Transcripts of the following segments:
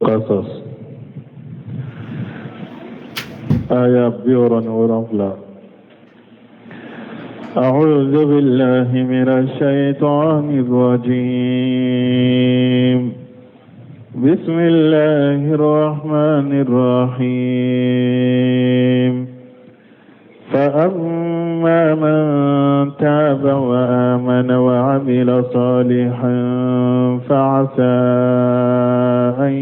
Qasas aya 67. أعوذ بالله من الشيطان الرجيم. بسم الله الرحمن الرحيم. فأما من تاب وآمن وعمل صالحا فعسى أن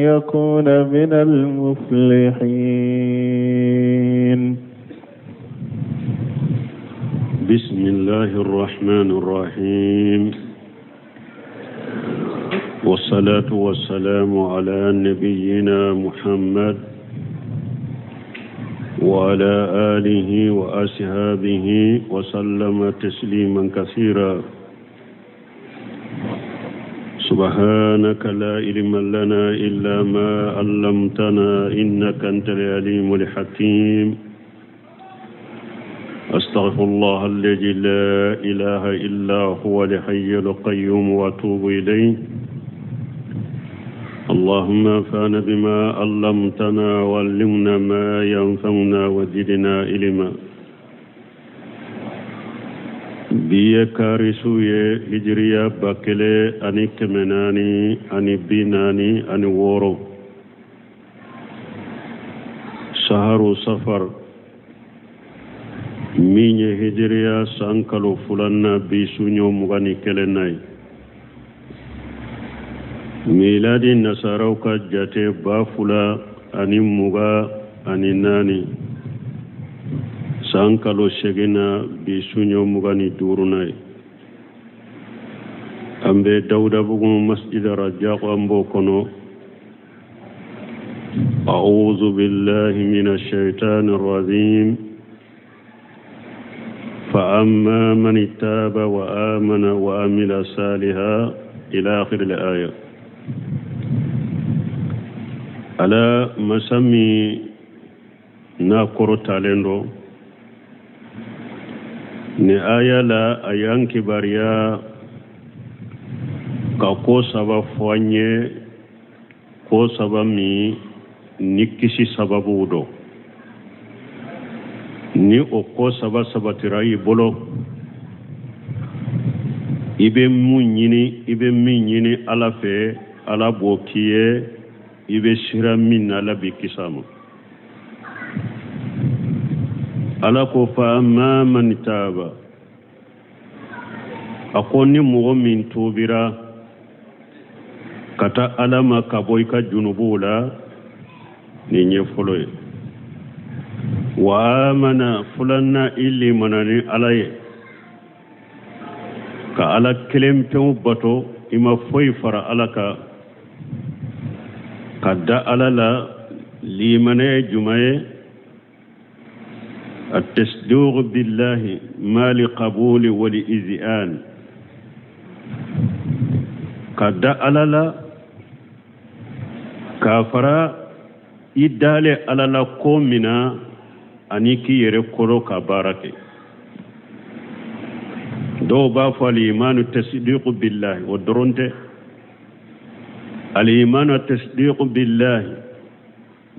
يكون من المفلحين. بسم الله الرحمن الرحيم، والصلاة والسلام على نبينا محمد وعلى آله وأصحابه وسلم تسليما كثيرا. سبحانك لا علم لنا إلا ما علمتنا إنك أنت العليم الحكيم. أستغفر الله الذي لا إله إلا هو الحي القيوم وأتوب إليه. اللهم انفعنا بما علمتنا وعلمنا ما ينفعنا وزدنا علما. Bi ye kari su ye, hijiriya 1446, saharu safar, min ye hijiriya san kalo filanan bi su ɲɔ 21nan ye. Miladi nasaraw ka jate 2024, san kalo seginna bi su ɲɔ 25nan ye. An bɛ Dawudabugu masjid Rajako, an b'o kɔnɔ. أعوذ بالله من الشيطان الرجيم. فأما من تاب وآمن وعمل صالحا إلى آخر الآية. Ala masa min n'a kɔrɔtalen don, ni aya la a y'an kibaruya ka ko saba fɔ an ye, ko saba min ni kisi sababuw don. Ni o ko saba sabatira i bolo, i bɛ mun ɲini, i bɛ min ɲini Ala fɛ, Ala b'o k'i ye. I bɛ sira min na, Ala b'i kisi a ma. Ala ko fa amma man taba, a ko ni mɔgɔ min tubira ka taa Ala ma ka bɔ i ka junubuw la, nin ye fɔlɔ ye. Wa amana, filanan, i limana ni Ala ye, ka Ala kelen pewu bato, i ma foyi fara Ala kan, ka da Ala la. Limana ye jumɛn ye? التصديق بالله مع القبول والإذعان, ka da Ala la k'a fara i dalen Ala la ko min na, ani k'i yɛrɛ kolo ka baara kɛ. Dɔw b'a fɔ الإيمان تصديق بالله, o dɔrɔn tɛ. الإيمان تصديق بالله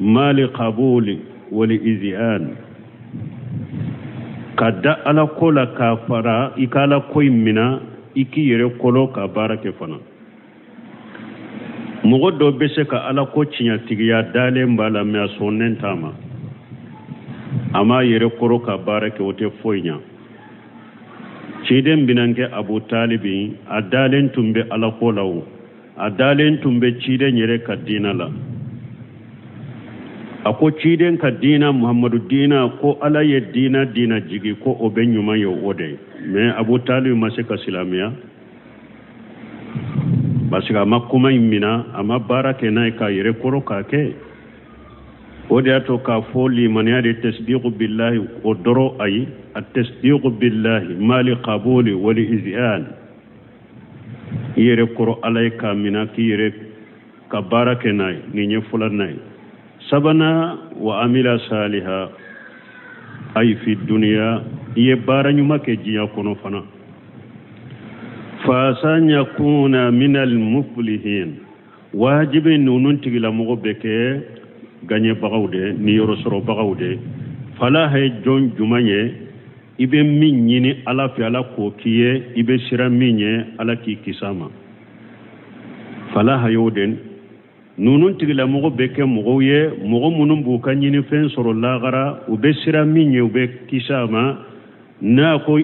مع القبول والإذعان, ka da Ala ko la k'a fara i ka Ala ko in mina, i k'i yɛrɛ kolo ka baara kɛ fana. Mɔgɔ dɔ bɛ se ka Ala ko tiɲɛtigiya, dalen b'a la, mɛ a sɔnnen t'a ma, a m'a yɛrɛ kɔrɔ ka baara kɛ, o tɛ foyi ɲa. Ciden binankɛ Abu Talibi, a dalen tun bɛ Ala ko la, o a dalen tun bɛ ciden yɛrɛ ka diina la. A ko ciden ka diina, Muhamadu diina, ko Ala ye diina diina jigi, ko o bɛ ɲuman ye, o de ye. Mɛ Abu Talibi ma se ka silamɛya, parce que a ma kuma in mina, a ma baara kɛ n'a ye k'a yɛrɛ kɔrɔ k'a kɛ. O de y'a to k'a fɔ limaniya de تصديق بالله o dɔrɔn, ayi, التصديق بالله مع القبول والإذعان, i yɛrɛ kɔrɔ Ala ye k'a mina, k'i yɛrɛ ka baara kɛ n'a ye. Nin ye filanan ye. Sabanan, وعمل صالحا أي في الدنيا, i ye baara ɲuman kɛ diɲɛ kɔnɔ fana. فعسى أن يكون من المفلحين. Wajibi ninnu tigilamɔgɔ bɛ kɛ gaɲɛbagaw de niyɔrɔ sɔrɔbagaw de. Falaha ye jɔn juman ye? I bɛ min ɲini Ala fɛ, Ala k'o k'i ye. I bɛ siran min ɲɛ, Ala k'i kisi a ma. Falaha y'o de. Ninnu tigilamɔgɔ bɛ kɛ mɔgɔw ye, mɔgɔ minnu b'u ka ɲinifɛn sɔrɔ lagara, u bɛ siran min ɲɛ, u bɛ kisi a ma. N'a ko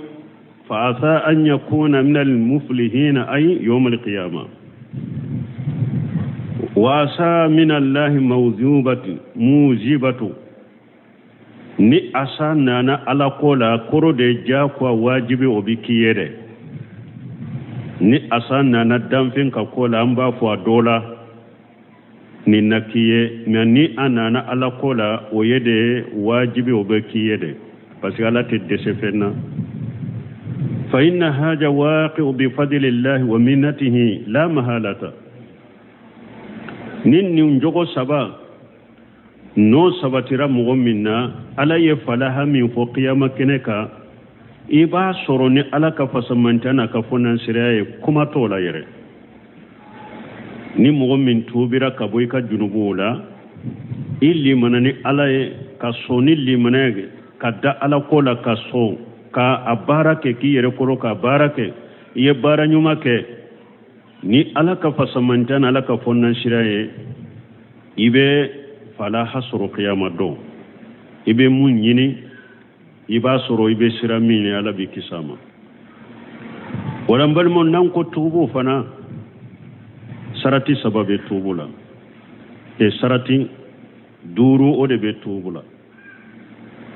fa asa an yakuna min almuflihina ay yawm alqiyama wa asa min allahi mawzubatu mujibatu. Ni asa nana Ala ko la, kɔrɔ de jagoya wajibi o bɛ k'i ye dɛ. Ni asa nana danfɛn ka ko la, an b'a fɔ a dɔ la nin na k'i ye, mɛ ni a nana Ala ko la, o ye de wajibi o bɛ k'i ye dɛ, parce que Ala tɛ dɛsɛ fɛn na. Fa inna haja waqi'u bi fadlillahi wa minnatihi la mahalata. Ni nin jogo saba n'o sabatira mɔgɔ min na, Ala ye falaha min fɔ kiyama kɛnɛ kan, i b'a sɔrɔ ni Ala ka fasamantɛ n'a ka fɔnansiraya ye, kuma t'o la yɛrɛ. Ni mɔgɔ min tuubira ka bɔ i ka junubuw la, i limana ni Ala ye, ka sɔn ni limana ye, ka da Ala ko la, ka sɔn ka a baara kɛ, k'i yɛrɛ kɔrɔ ka baara kɛ, i ye baara ɲuman kɛ ni Ala ka fasamantɛ ni Ala ka fɔnansira ye, i bɛ falaha sɔrɔ kiyama don. I bɛ mun ɲini, i b'a sɔrɔ. I bɛ siran min ye, Ala b'i kisi a ma. Wala n balimaw, n'an ko tuubu fana, sarati saba bɛ tuubu la e sarati duuru o de bɛ tuubu la.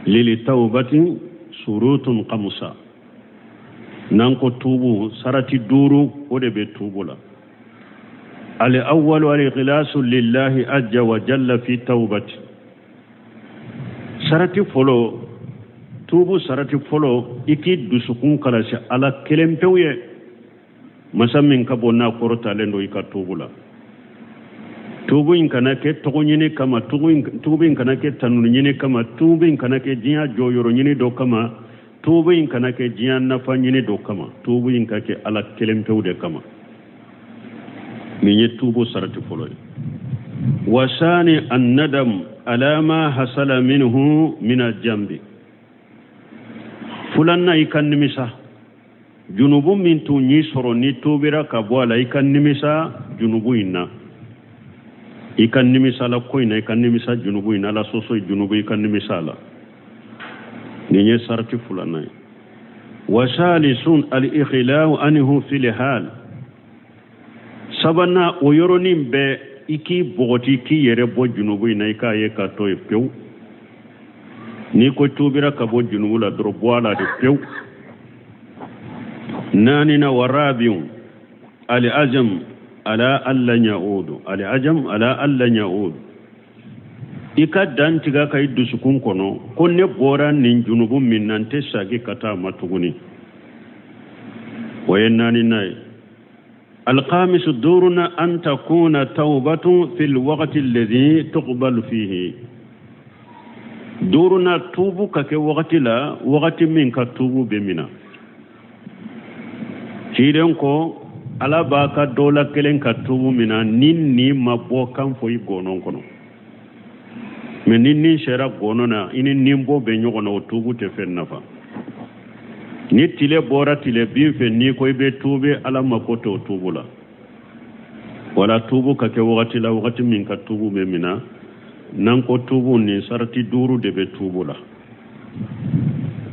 Lili tawbati surutun khamsa. N'an ko tuubu, sarati duuru o de bɛ tuubu la. Al awwalu al ikhlasu lillahi azza wa jalla fi tawbati. Sarati fɔlɔ, tuubu sarati fɔlɔ, i k'i dusukun kalasi Ala kelen pewu ye, masa min ka bon n'a kɔrɔtalen don. I ka tuubu la, tuubu in kana kɛ tɔgɔ ɲini kama, tuubu in kana kɛ tanu ɲini kama, tuubu in kana kɛ diɲɛ jɔyɔrɔ ɲini dɔ kama, tuubu in kana kɛ diɲɛ nafa ɲini dɔ kama. Tuubu in ka kɛ Ala kelen pewu de kama. Nin ye tuubu sarati fɔlɔ ye. Wasani annadam ala ma hasala minhu min aljambi. Fulanna, i ka nimisa junubu min tun y'i sɔrɔ, ni tuubira ka bɔ a la, i ka nimisa junubu in na, i ka nimisa la ko in na, i ka nimisa junubu in na, Ala sɔsɔ junubu, i ka nimisa la. Nin ye sarati fulanna ye. Wasalisun al-ikhlau anhu fil hal. Sabanan, o yɔrɔnin bɛɛ i k'i bɔgɔti, k'i yɛrɛ bɔ junubu in na, i k'a ye ka to yen pewu. N'i ko tuubira ka bɔ junubu la dɔrɔn, bɔ a la de pewu. Naanina wa rabiu al-azam ala alla yaudu, al-azam ala alla yaudu. I ka dan tigɛ ka i dusukun kɔnɔ ko ne bɔra nin junubu min na, n tɛ sagi ka taa ma tuguni. O ye naaninan ye. Alkhamisu, duuruna, an takuna tawbatu fil waqti alladhi tuqbalu fihi. Duuruna, tuubu ka kɛ wagati la, wagati min ka tuubu bɛ mina. Ciden ko Ala b'a ka dɔ la kelen ka tuubu mina ni nin ma bɔ kan fɔ i gɔnɔ kɔnɔ. Mɛ ni nin sera gɔnɔ na, i ni nin bɔ bɛ ɲɔgɔn na, o tuubu tɛ fɛn nafa. Ni tile bɔra tile bin fɛ, n'i ko i bɛ tuubi, Ala mako t'o tuubu la. Wala tuubu ka kɛ wagati la, wagati min ka tuubu bɛ mina. N'an ko tuubu, nin sarati duuru de bɛ tuubu la.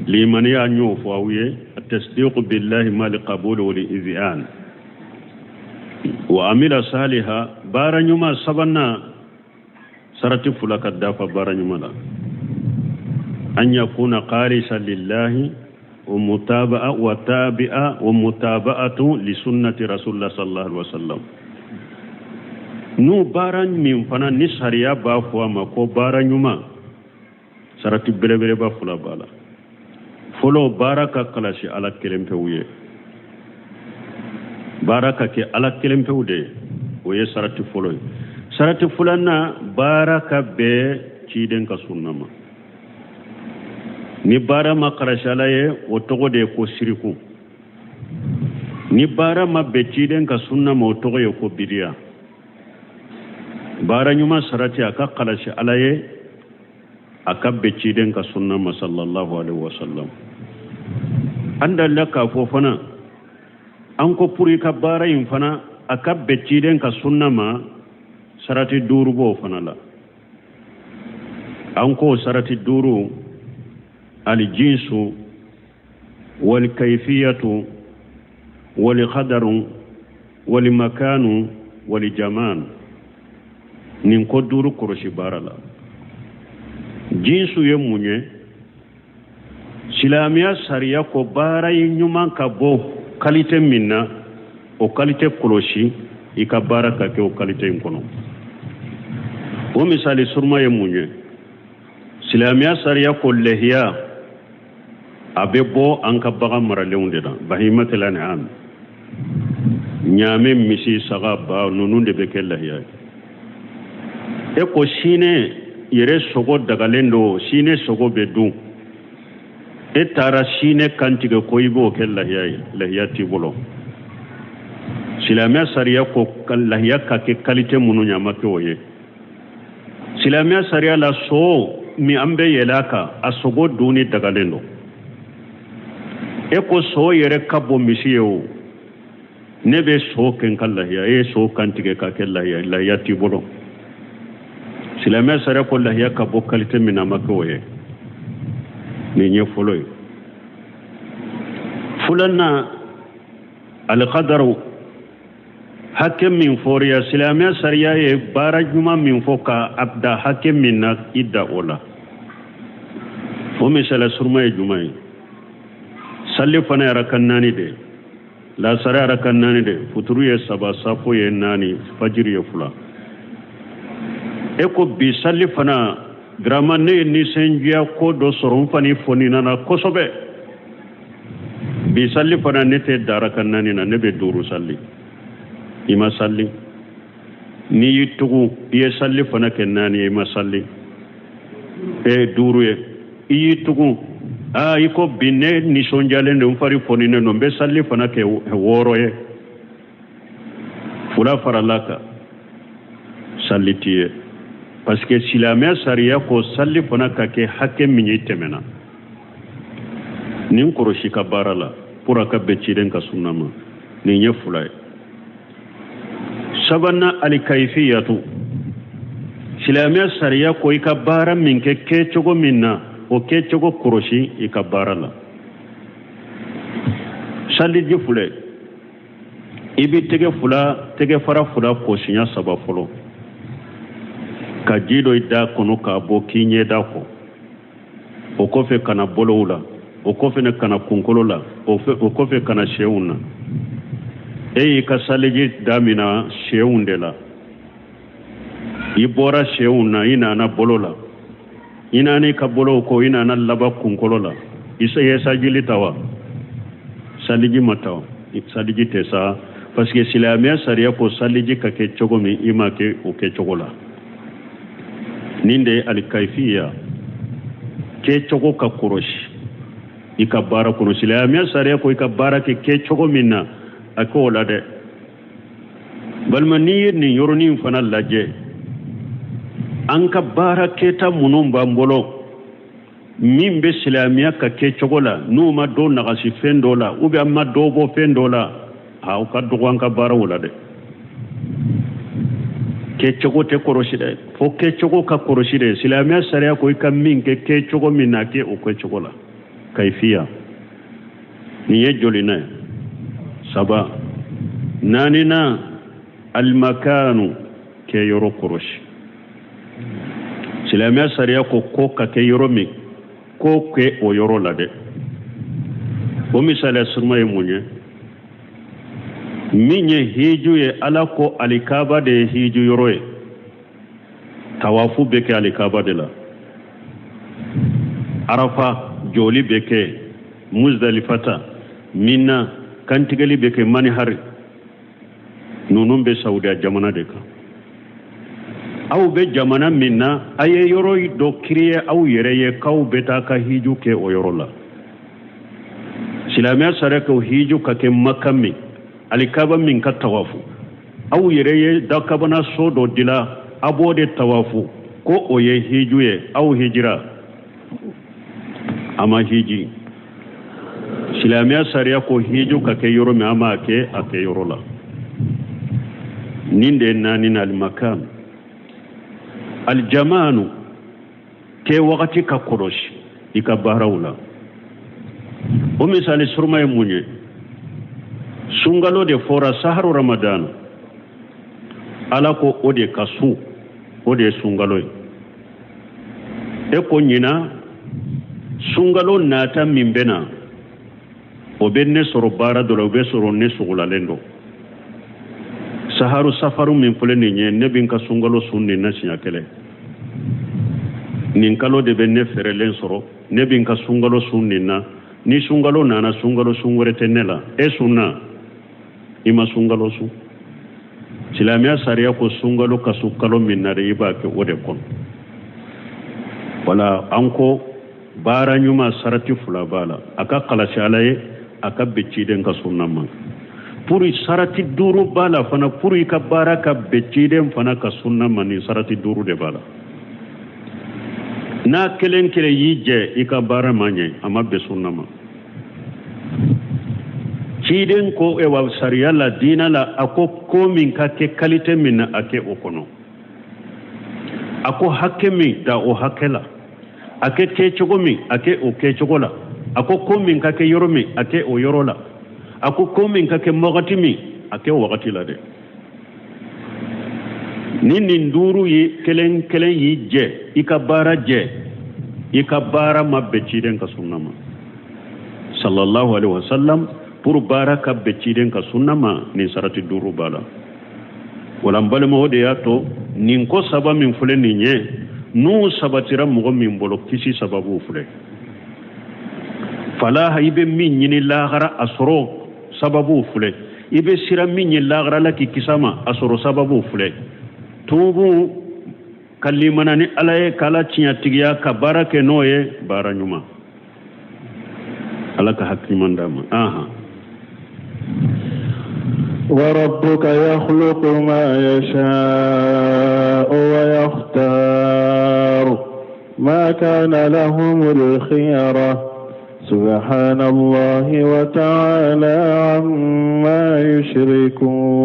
Limaniya, n y'o fɔ aw ye, tasdiqu billahi mal qabul wal izan wa amila saliha. Baara ɲuman sabanan, sarati fila ka dafa baara ɲuman la: an yakuna khalisa lillahi wa mutaba'a wa tabi'a wa mutaba'atu li sunnati rasulullah sallallahu alaihi wasallam. N'u baara min fana ni sariya b'a fɔ a ma ko baara ɲuman, sarati belebeleba fila b'a la. Fɔlɔ, baara ka kalasi Ala kelen pewu ye, baara ka kɛ Ala kelen pewu de ye, o ye sarati fɔlɔ ye. Sarati filanan, baara ka bɛn ciden ka sunna ma. Ni baara ma kalasi Ala ye, o tɔgɔ de ye ko siriku. Ni baara ma bɛn ciden ka sunna ma, o tɔgɔ ye ko bidiya. Baara ɲuman sarati a ka kalasi Ala ye, a ka bɛn ciden ka sunna ma sallallahu alaihi wasallam. An dalila k'a fɔ fana, an ko pour i ka baara in fana a ka bɛn ciden ka sunna ma, sarati duuru b'o fana la. An ko sarati duuru: alijinsu walikayifiyatu walikadaru walimakanu walijaman. Nin ko duuru kɔlɔsi baara la. Jinsu ye mun ye? Silamɛya sariya ko baara ye ɲuman ka bɔ kalite min na, o kalite kɔlɔsi, i ka baara ka kɛ o kalite in kɔnɔ. O misali suruma ye mun ye? Silamɛya sariya ko lɛhiya a bɛ bɔ an ka bagan maralenw de la, bahimatil an'am, ɲaamɛ, misi, saga, ba, ninnu de bɛ kɛ lahiya ye. E ko sinɛ yɛrɛ sogo dagalen don, sinɛ sogo bɛ dun, e taara sinɛ kantigɛ ko i b'o kɛ lahiya ye, lahiya t'i bolo. Silamɛya sariya ko lahiya ka kɛ kalite minnu ye, a ma kɛ o ye. Silamɛya sariya la, so min an bɛ yɛlɛ a kan, a sogo dunni dagalen don. E ko so yɛrɛ ka bon misi ye, o ne bɛ so kɛ n ka lahiya. E ye so kantigɛ ka kɛ lahiya, lahiya t'i bolo. Silamɛya sariya ko lahiya ka bɔ kalite min na, a ma kɛ o ye. Nin ye fɔlɔ ye. Filanan, alikadaru, hakɛ min fɔriya. Silamɛya sariya ye baara ɲuman min fɔ ka a da hakɛ min na, i da o la. O misaliya suruma ye jumɛn ye? Sali fana ye arakan naani de ye, lasara ye arakan naani de, futuru ye saba, safo ye naani, fajiri ye fila. E ko bi sali fana, vraiment ne ye nisɔndiya ko dɔ sɔrɔ, n fani fonina kosɛbɛ. Bi sali fana, ne tɛ da arakan naani na, ne bɛ duuru sali. I ma sali. N'i y'i tugu, i ye sali fana kɛ naani ye, i ma sali. E duuru ye, i y'i tugu, aa, i ko bi ne nisɔndiyalen don, n fari foninen don, n bɛ sali fana kɛ wɔɔrɔ ye, fila farala kan, sali t'i ye, parce que silamɛya sariya ko sali fana ka kɛ hakɛ min ye, tɛmɛna nin kɔlɔsi ka baara la pour a ka bɛn ciden ka sunna ma. Nin ye fila ye. Sabanan, alikayifiyatu. Silamɛya sariya ko i ka baara min kɛ kɛcogo min na, o kɛcogo kɔlɔsi i ka baara la. Saliji filɛ, i bɛ tɛgɛ fila, tɛgɛ fara fila ko siɲɛ saba fɔlɔ, ka ji don i da kɔnɔ k'a bɔ k'i ɲɛda ko, o kɔfɛ ka na bolow la, o kɔfɛ ka na kunkolo la, o kɔfɛ ka na senw na. E y'i ka saliji damina senw de la, i bɔra senw na, i nana bolo la, i nana i ka bolow ko, i nana laban kunkolo la. I ye sajili ta wa? Saliji ma ta, saliji tɛ sa, parce que silamɛya sariya ko saliji ka kɛ cogo min, i ma kɛ o kɛcogo la. Nin de ye alikaifiya, kɛcogo ka kɔlɔsi i ka baara kɔnɔ. Silamɛya sariya ko i ka baara kɛ kɛcogo min na, a k'o la dɛ. Balima, n'i ye nin yɔrɔnin fana lajɛ, an ka baara kɛta minnu b'an bolo min bɛ silamɛya ka kɛcogo la, n'u ma dɔ nagasi fɛn dɔ la, ou bien an ma dɔ bɔ fɛn dɔ la, a o ka dɔgɔ an ka baaraw la dɛ. Kɛcogo tɛ kɔlɔsi dɛ, fo kɛcogo ka kɔlɔsi dɛ. Silamɛya sariya ko i ka min kɛ kɛcogo min na, kɛ o kɛcogo la, kaifiya. Nin ye jolina ye? Saba. Naaninan, alimakanu, kɛ yɔrɔ kɔlɔsi. Silamɛya sariya ko ko ka kɛ yɔrɔ min, ko kɛ o yɔrɔ la dɛ. O misaliya suruma ye mun ye? Min ye hiju ye, Ala ko alikaba de ye hiju yɔrɔ ye, tawafu bɛ kɛ alikaba de la, arafa joli bɛ kɛ muzdalifata, minna kantigɛli bɛ kɛ manihari. Ninnu bɛ saudiya jamana de kan. Aw bɛ jamana min na, a ye yɔrɔ dɔ créer aw yɛrɛ ye k'aw bɛ taa ka hiju kɛ o yɔrɔ la. Silamɛya sariya ko hiju ka kɛ maka min, alikaba min ka tawafu, aw yɛrɛ ye dakabana so dɔ dila. A b'o de tawafu ko o ye hiju ye. Aw hijira, a ma hiji. Silamɛya sariya ko hiju ka kɛ yɔrɔ min, a m'a kɛ a kɛ yɔrɔ la. Nin de ye naani na, alimakan aljamanu, kɛ wagati ka kɔlɔsi i ka baaraw la. O misali suruma ye mun ye? Sunkalo de fɔra, saharu ramadan. Ala ko o de ka sun, o de ye sunkalo ye. E ko ɲinan sunkalo nata min bɛ na, o bɛ ne sɔrɔ baara dɔ la, o bɛ sɔrɔ ne sugulalen don. Saharu safaru min filɛ nin ye, ne bɛ n ka sunkalo sun nin na siɲɛ kelen. Nin kalo de bɛ ne fɛrɛlen sɔrɔ, ne bɛ n ka sunkalo sun nin na. Ni sunkalo nana, sunkalo sun wɛrɛ tɛ ne la. E sunna, i ma sunkalo sun. Silamɛya sariya ko sunkalo ka sun kalo min na de, i b'a kɛ o de kɔnɔ. Wala an ko baara ɲuman sarati fila b'a la: a ka kalasi Ala ye, a ka bɛn ciden ka sunna ma. Pour sarati duuru b'a la fana, pour i ka baara ka bɛn ciden fana ka sunna ma, nin sarati duuru de b'a la. N'a kelen kelen y'i jɛ, i ka baara ma ɲɛ, a ma bɛn sunna ma. Ciden ko ewa sariya la, diina la, a ko ko min ka kɛ qualité min na, a kɛ o kɔnɔ. A ko hakɛ min da, o hakɛ la. A kɛ kɛcogo min, a kɛ o kɛcogo la. A ko ko min ka kɛ yɔrɔ min, a kɛ o yɔrɔ la. A ko ko min ka kɛ wagati min, a kɛ o wagati la dɛ. Ni nin duuru ye kelen kelen y'i jɛ, i ka baara jɛ, i ka baara ma bɛn ciden ka sunna ma, sallallahu alaihi wasallam. Pour baara ka bɛn ciden ka sunna ma, nin sarati duuru b'a la. Wala n balima, o de y'a to nin ko saba min filɛ nin ye, n'u sabatira mɔgɔ min bolo, kisi sababu filɛ. Falaha, i bɛ min ɲini lahara, a sɔrɔ sababu filɛ. I bɛ sira min ye lahara la k'i kisa ma, a sɔrɔ sababu filɛ. Tuubu, ka limana ni Ala ye, k'Ala tiɲɛtigiya, ka baara kɛ n'o ye, baara ɲuman. Ala ka hakili ɲuman d'a ma. Ahan. وربك يخلق ما يشاء ويختار ما كان لهم الخيرة سبحان الله وتعالى عما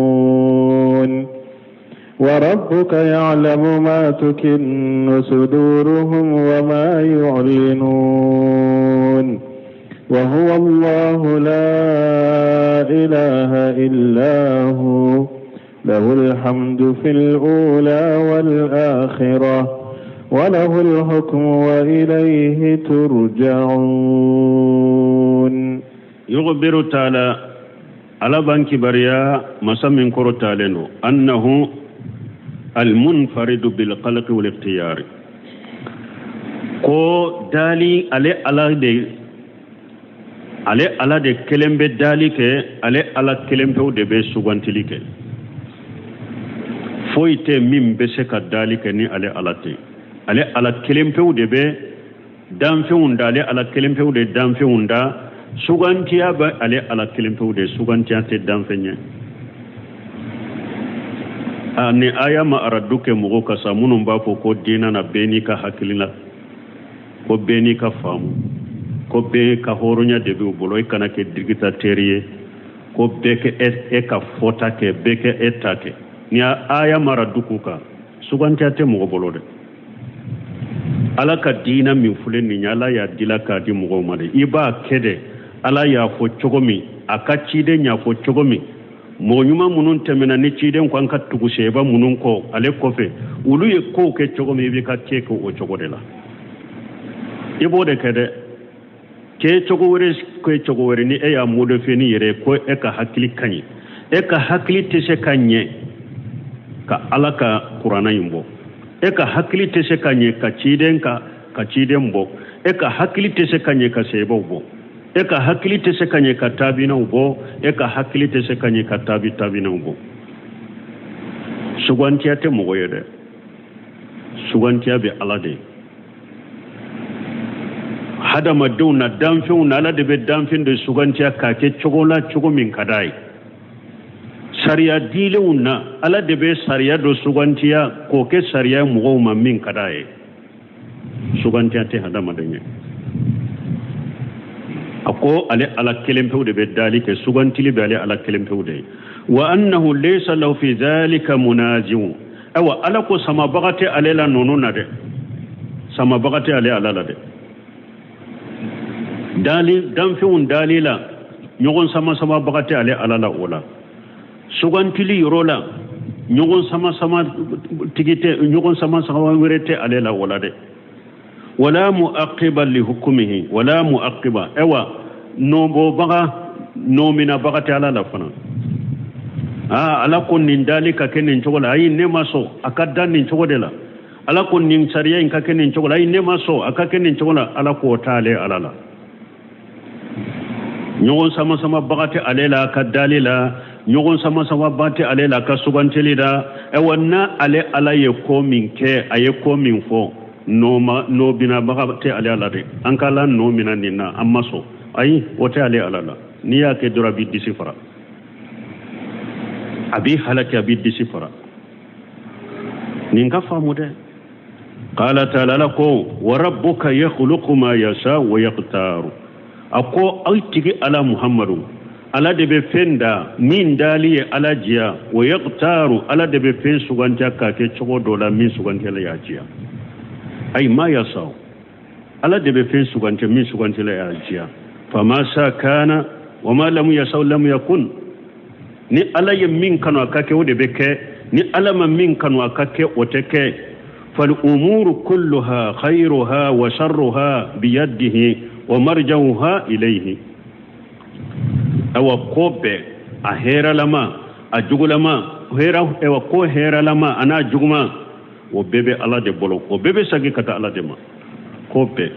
يشركون وربك يعلم ما تكن صدورهم وما يعلنون وهو الله لا إله إلا هو له الحمد في الأولى والآخرة وله الحكم وإليه ترجعون. يخبر تعالى، Ala b'an kibaruya, masa min kɔrɔtalen don, أنه المنفرد بالخلق والاختيار, ko dali ale Ala de, ale Ala de kelen bɛ dali kɛ, ale Ala kelen pewu de bɛ sugantili kɛ. Foyi tɛ min bɛ se ka dali kɛ ni ale Ala tɛ. Ale Ala kelen pewu de bɛ danfɛnw da, ale Ala kelen pewu de danfɛnw da. Sugantiya bɛ ale Ala kelen pewu de, sugantiya tɛ danfɛn ye. A ni aya ma aradu kɛ mɔgɔw ka sa minnu b'a fɔ ko diinɛ na bɛɛ n'i ka hakilina, ko bɛɛ n'i ka faamu, ko bɛɛ ka hɔrɔnya de b'u bolo, i kana kɛ dictateur ye, ko bɛɛ kɛ e ka fɔta kɛ, bɛɛ kɛ e ta kɛ. Ni aya ma aradu k'u kan, sugantiya tɛ mɔgɔ bolo dɛ. Ala ka diina min filɛ nin ye, Ala y'a dila k'a di mɔgɔw ma de, i b'a kɛ de. Ala y'a fɔ cogo min, a ka ciden y'a fɔ cogo min, mɔgɔ ɲuman minnu tɛmɛna ni ciden ko an ka tugu sɛba minnu kɔ ale kɔfɛ, olu ye kow kɛ cogo min, i b'i ka kɛ kɛ o cogo de la. I b'o de kɛ dɛ. Kɛ cogo wɛrɛ, kɛ cogo wɛrɛ, ni e y'a modifier ni yɛrɛ ye ko e ka hakili ka ɲi, e ka hakili tɛ se ka ɲɛ ka Ala ka kuranna in bɔ, e ka hakili tɛ se ka ɲɛ ka ciden bɔ, e ka hakili tɛ se ka ɲɛ ka sebaw bɔ, e ka hakili tɛ se ka ɲɛ ka taabinaw bɔ, e ka hakili tɛ se ka ɲɛ ka tabinaw bɔ. Sugantiya tɛ mɔgɔ ye dɛ, sugantiya bɛ Ala de ye. Hadamadenw na, danfɛnw na, Ala de bɛ danfɛn de sugantiya k'a kɛ cogo la, cogo min ka d'a ye. Sariya dilenw na, Ala de bɛ sariya dɔ sugantiya k'o kɛ sariya mɔgɔw ma min ka d'a ye. Sugantiya tɛ hadamaden ye. A ko ale Ala kelen pewu de bɛ dali kɛ, sugantili bɛ ale Ala kelen pewu de ye. Wa annahu laysa lahu fi dhalika munazi'un. Ayiwa, Ala ko samabaga tɛ ale la ninnu na dɛ, samabaga tɛ ale Ala la dɛ. Dali danfɛnw dali la, ɲɔgɔn sama samabaga tɛ ale Ala la o la. Sugantili yɔrɔ la, ɲɔgɔn sama sama tigi tɛ, ɲɔgɔn sama sama wɛrɛ tɛ ale la o la dɛ. Wala muaqiba li hukmihi wala muaqiba. Ayiwa, nɔbɔbaga, nɔminabaga tɛ Ala la fana. Aa, Ala ko nin dali ka kɛ nin cogo la, ayi, ne ma sɔn, a ka da nin cogo de la. Ala ko nin sariya in ka kɛ nin cogo la, ayi, ne ma sɔn, a ka kɛ nin cogo la. Ala ko o t'ale Ala la. Ɲɔgɔn sama samabaga tɛ ale la a ka dali la, ɲɔgɔn sama samabaga tɛ ale la a ka sugantili la. Ayiwa, n'a ale Ala ye ko min kɛ, a ye ko min fɔ, nɔ binabaga tɛ ale la dɛ. An ka Ala nɔ mina nin na, an ma sɔn, ayi, o tɛ ale Ala la. N'i y'a kɛ dɔrɔn, a b'i disi fara, a b'i halaki, a b'i disi fara. Nin ka faamu dɛ. Qala taala, Ala ko wa rabbuka yakhluqu ma yasha wa yakhtaru. A ko aw tigi Ala Muhammadu, Ala de bɛ fɛn da min dali ye Ala diya. Wa yakhtaru, Ala de bɛ fɛn sugantiya k'a kɛ cogo dɔ la min sugantiyala y'a diya. Ayi, ma yasa, Ala de bɛ fɛn sugantiya min sugantiyala y'a diya. Fama sha kana wa ma lam yasha lam yakun. Ni Ala ye min kanu a ka kɛ, o de bɛ kɛ. Ni Ala ma min kanu a ka kɛ, o tɛ kɛ. Fal umuru kulluha khayruha wa sharruha biyadihi wa marjauha ilayhi. Awa, ko bɛɛ, a hɛrɛlama, a jugulama, hɛrɛ, awa, ko hɛrɛlama a n'a juguma, o bɛɛ bɛ Ala de bolo, o bɛɛ bɛ segin ka taa Ala de ma. Ko bɛɛ,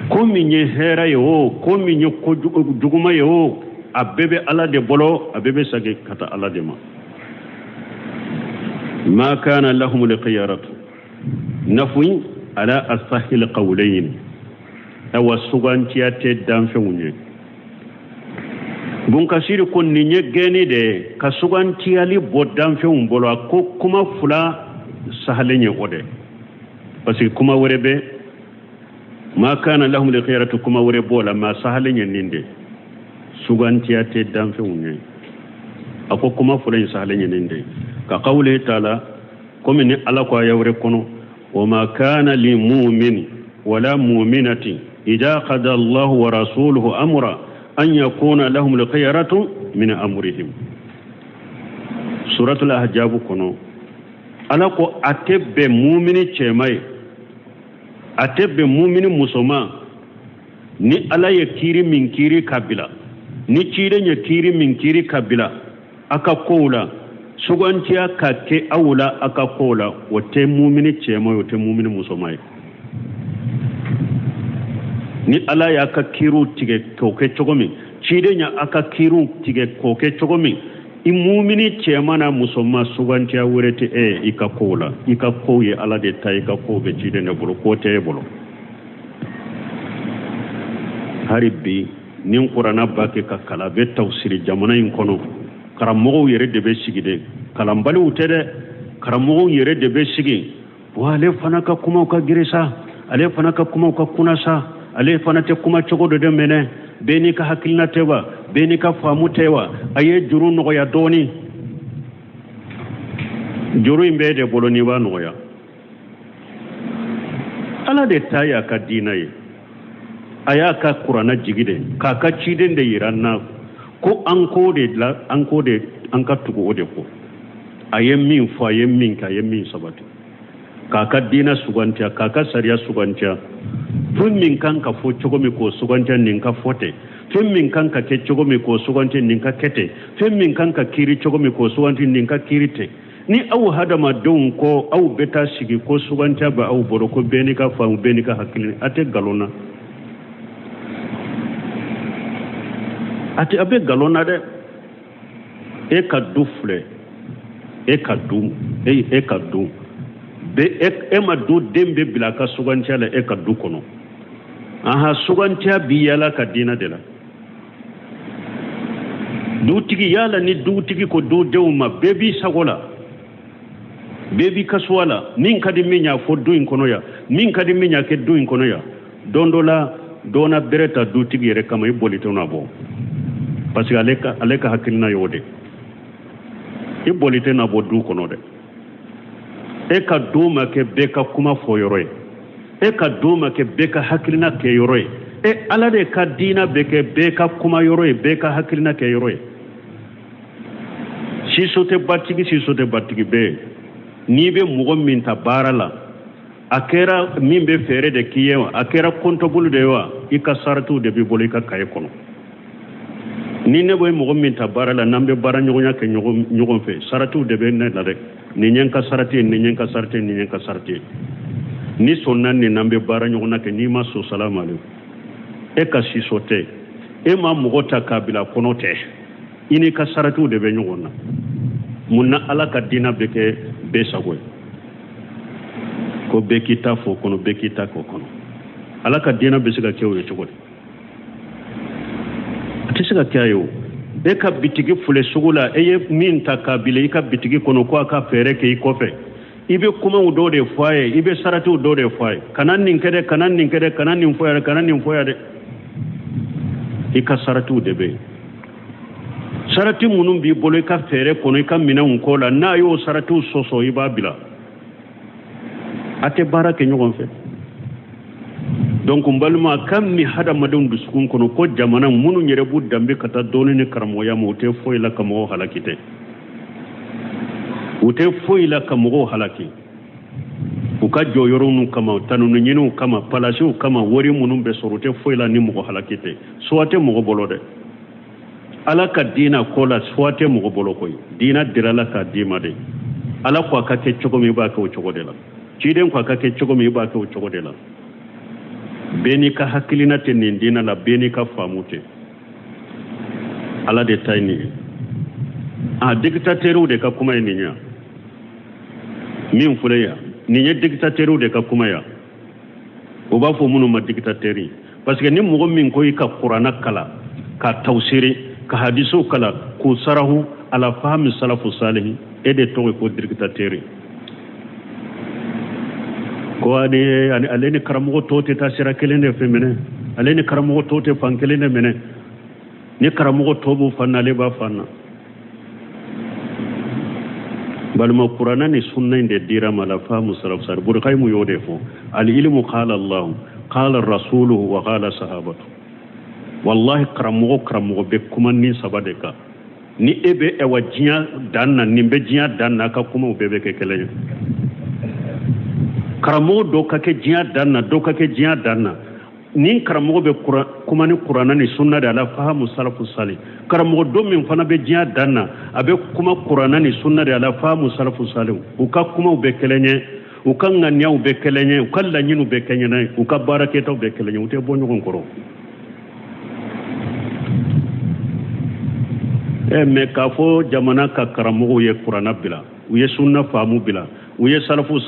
ko min ye hɛrɛ ye o, ko min ye ko juguma ye o, a bɛɛ bɛ Ala de bolo, a bɛɛ bɛ segin ka taa Ala de ma. Ma kana lahum lkhiyaratu nafui ala asahil qawlayn. Awa, sugantiya tɛ danfɛnw ye. Bunkasiri ko nin ye gɛnni de ye ka sugantiyali bɔ danfɛnw bolo. A ko kuma fila sahalen ye o de, parce que kuma wɛrɛ bɛ ma kana lahum lkhiyaratu, kuma wɛrɛ b'o la, ma sahalen ye nin de, sugantiya tɛ danfɛnw ye. A ko kuma fɔlɔ in sahalen ye nin de, ka qawlihi taala, komi ni Ala ko aya wɛrɛ kɔnɔ: wa ma kana li mu'min wala mu'minatin idha qada Allahu wa rasuluhu amra an yakuna lahum lkhiyaratu min amrihim. Suratul Ahzab kɔnɔ, Ala ko a tɛ bɛn mumini cɛma ye, a tɛ bɛn mumini musoma, ni Ala ye kiiri min kiiri ka bila, ni ciden ye kiiri min kiiri ka bila a ka kow la, sugantiya ka kɛ aw la a ka kow la. O tɛ mumini cɛma ye, o tɛ mumini musoma ye. Ni Ala y'a ka kiiriw tigɛ k'o kɛ cogo min, ciden y'a ka kiiriw tigɛ k'o kɛ cogo min, i mumini cɛman n'a musoma, sugantiya wɛrɛ tɛ e i ka kow la. I ka kow ye Ala de ta, i ka kow bɛ ciden de bolo, ko tɛ e bolo. Hali bi ni kuranna b'a kɛ ka kalan, a bɛ tafsiri jamana in kɔnɔ, karamɔgɔw yɛrɛ de bɛ sigi dɛ, kalanbaliw tɛ dɛ, karamɔgɔw yɛrɛ de bɛ sigi wa ale fana ka kumaw ka girin sa, ale fana ka kumaw ka kunna sa, ale fana tɛ kuma cogo dɔ de minɛ. Bɛɛ n'i ka hakilina tɛ wa, bɛɛ n'i ka faamu tɛ wa, a ye juru nɔgɔya dɔɔni. Juru in b'e de bolo n'i b'a nɔgɔya. Ala de ta y'a ka diinɛ ye, a y'a ka kuranna jigi de k'a ka ciden de yira n na ko an k'o de la, an k'o de, an ka tugu o de kɔ. A ye min fɔ, a ye min kɛ, a ye min sabati, k'a ka diinɛ sugantiya, k'a ka sariya sugantiya. Fɛn min kan ka fɔ cogo min, k'o sugantiya, nin ka fɔ ten. Fɛn min kan ka kɛ cogo min, k'o suganti, nin ka kɛ ten. Fɛn min kan ka kiiri cogo min, k'o suganti, nin ka kiiri ten. Ni aw hadamadenw ko aw bɛ taa sigi ko sugantiya bɛ aw bolo, ko bɛɛ n'i ka faamu, bɛɛ n'i ka hakili, a tɛ nkalon na, a tɛ, a bɛ nkalon na dɛ. E ka du filɛ, e ka du, e ka du bɛ e ma, du den bɛ bila a ka sugantiya la e ka du kɔnɔ. Aha, sugantiya bi yala ka diinɛ de la. Dutigi yala ni dutigi ko dudenw ma bɛɛ b'i sago la, bɛɛ b'i ka choix la, min ka di min y'a fɔ du in kɔnɔ yan, min ka di min y'a kɛ du in kɔnɔ yan. Don dɔ la dɔ na bere ta dutigi yɛrɛ kama, i bolitɔ na bɔ, parce que ale ka hakilina y'o de. I bolitɔ na bɔ du kɔnɔ dɛ. E ka du ma kɛ bɛɛ ka kuma fɔ yɔrɔ ye, e ka du ma kɛ bɛɛ ka hakilina kɛ yɔrɔ ye. E ala de ka diina bɛ kɛ bɛɛ ka kuma yɔrɔ ye, bɛɛ ka hakilina kɛ yɔrɔ ye. Siso tɛ batigi, siso tɛ batigi bɛɛ ye. N'i bɛ mɔgɔ min ta baara la, a kɛra min bɛ feere de k'i ye wa, a kɛra comptable de ye wa, i ka saratiw de b'i bolo i ka kaye kɔnɔ. Ni ne bɛ mɔgɔ min ta baara la, n'an bɛ baara ɲɔgɔnya kɛ ɲɔgɔn fɛ, saratiw de bɛ ne la dɛ. Nin ye n ka sarati ye, nin ye n ka sarati ye, nin ye n ka sarati ye. Ni sɔnna nin n'an bɛ baara ɲɔgɔnna kɛ, n'i ma sɔn, salamu aleykum. E ka siso tɛ, e ma mɔgɔ ta k'a bila kɔnɔ tɛ, i n'i ka saratiw de bɛ ɲɔgɔn na. Mun na ala ka diinɛ bɛ kɛ bɛɛ sago ye? Ko bɛɛ k'i ta fɔ kɔnɔ, bɛɛ k'i ta k'o kɔnɔ. Ala ka diinɛ bɛ se ka kɛ o ye cogo di? A tɛ se ka kɛ a ye o. E ka bitigi filɛ sugu la, e ye min ta k'a bila i ka bitigi kɔnɔ ko a ka feere kɛ i kɔfɛ, i bɛ kumaw dɔw de fɔ a ye, i bɛ saratiw dɔw de fɔ a ye, kana nin kɛ dɛ, kana nin kɛ dɛ, kana nin fɔ yan dɛ, kana nin fɔ yan dɛ. I ka saratiw de bɛ yen. Sarati minnu b'i bolo i ka feere kɔnɔ, i ka minɛnw ko la, n'a y'o saratiw sɔsɔ, i b'a bila. A tɛ baara kɛ ɲɔgɔn fɛ. Donc n balima, kan min hadamadenw dusukun kɔnɔ ko jamana minnu yɛrɛ b'u danbe ka taa dɔɔni ni karamɔgɔya ma, u tɛ foyi la ka mɔgɔw halaki tɛ. U tɛ foyi la ka mɔgɔw halaki. U ka jɔyɔrɔ ninnu kama, tanuni ɲiniw kama, palasiw kama, wari minnu bɛ sɔrɔ, u tɛ foyi la ni mɔgɔ halaki tɛ. Choix tɛ mɔgɔ bolo dɛ. Ala ka diina ko la, choix tɛ mɔgɔ bolo koyi. Diina dira la k'a d'i ma de. Ala ko a ka kɛ cogo min, i b'a kɛ o cogo de la. Ciden ko a ka kɛ cogo min, i b'a kɛ o cogo de la. Bɛɛ n'i ka hakilina tɛ nin diina la, bɛɛ n'i ka faamu tɛ. Ala de ta ye nin ye. A dictateurw de ka kuma ye nin ye. Min filɛ yan, nin ye dictateurw de ka kuma yan. O b'a fɔ minnu ma dictateur. Parce que ni mɔgɔ min ko i ka kuranna kalan, ka tawsiri, ka hadisiw kalan, k'u sarahu ala fahami salafu salihi, e de tɔgɔ ye ko dictateur. Ko ale ni karamɔgɔ tɔw tɛ taa sira kelen de fɛ minɛ, ale ni karamɔgɔ tɔw tɛ fan kelen de minɛ. Ni karamɔgɔ tɔw b'u fan na, ale b'a fan na. Balima, kuranna ni sunna in de dira ma la fahamu salafu salihi. Ibn Qayyim y'o de fɔ, al ilmu qala Allahu qala rasuluhu wa qala sahabatu. Wallahi karamɔgɔ bɛ kuma ni saba de kan. Ni e bɛ ɛwa diɲɛ dan na, nin bɛ diɲɛ dan na, a ka kumaw bɛɛ bɛ kɛ kelen ye. Karamɔgɔ dɔ ka kɛ diɲɛ dan na, dɔ ka kɛ diɲɛ dan na. Ni karamɔgɔ bɛ kuma ni kuranna ni sunna de ala fahamu salafu sali. Karamɔgɔ dɔ min fana bɛ diɲɛ dan na, a bɛ kuma kuranna ni sunna de ala fahamu salafu sali. U ka kumaw bɛ kelen ye, u ka ŋaniyaw bɛ kelen ye, u ka laɲiniw bɛ kɛɲɛ ye, u ka baarakɛtaw bɛ kelen ye, u tɛ bɔ ɲɔgɔn kɔrɔ. Mɛ k'a fɔ jamana ka karamɔgɔw ye kuranna bila, u ye sunna faamu bila, u ye salafu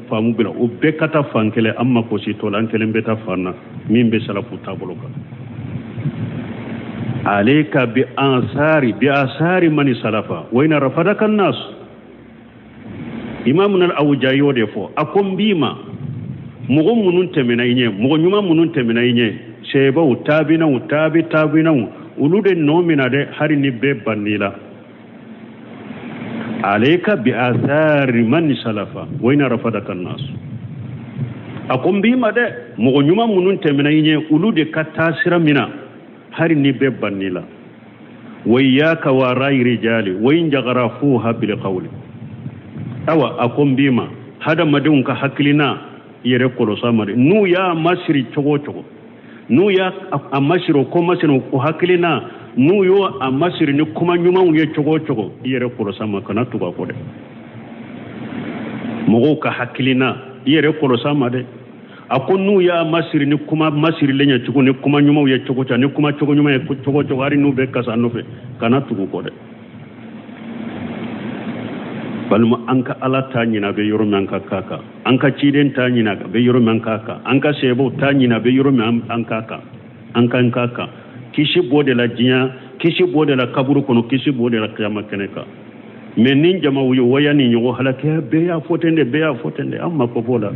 faamu bila, u bɛɛ ka taa fan kelen, an mako si t'o la, an kelen bɛ taa fan na min bɛ salafu taabolo kan. Alayka bi ansari bi asari mani salafa wa ina rafadaka nas. Imam al-Awja'i y'o de fɔ, a ko n b'i ma mɔgɔ minnu tɛmɛna i ɲɛ, mɔgɔ ɲuman minnu tɛmɛna i ɲɛ, sɛbaw, taabinaw, taabi taabinaw, olu de nɔ mina dɛ, hali ni bɛɛ bann'i la. Alayka bi athari man salafa wa ina rafadaka nas. A ko n b'i ma dɛ, mɔgɔ ɲuman minnu tɛmɛna i ɲɛ, olu de ka taa sira min na, hali ni bɛɛ bann'i la. Wa iyyaka wa ra'i rijali wa in jagharafuha bil qawli. Awa a ko n b'i ma hadamadenw ka hakilina yɛrɛ kɔlɔs'a ma dɛ, n'u y'a masiri cogo o cogo, n'u y'a a masiri o ko masiri o hakilina, n'u y'o a masiri ni kuma ɲumanw ye cogo o cogo, i yɛrɛ kɔlɔs'a ma, kana tugu a kɔ dɛ. Mɔgɔw ka hakilina i yɛrɛ kɔlɔs'a ma dɛ. A ko n'u y'a masiri ni kuma masirilen ye cogo, ni kuma ɲumanw ye cogo cogo, ni kuma cogo ɲuman ye cogo cogo, hali n'u bɛ kasa nɔfɛ, kana tugu kɔ dɛ. Balima, an ka Ala ta ɲini a bɛ yɔrɔ min, an ka k'a kan. An ka ciden ta ɲini a bɛ yɔrɔ min, an k'a kan. An ka sɛbɛw ta ɲini a bɛ yɔrɔ min, an k'a kan. An ka k'a kan. Kisi b'o de la diɲɛ Kisi b'o de la kaburu kɔnɔ, kisi b'o de la kiyama kɛnɛ kan. Mais ni jamaw ye waya ni ɲɔgɔn halaki, bɛɛ y'a fɔ ten de, bɛɛ y'a fɔ ten de, an mako b'o la.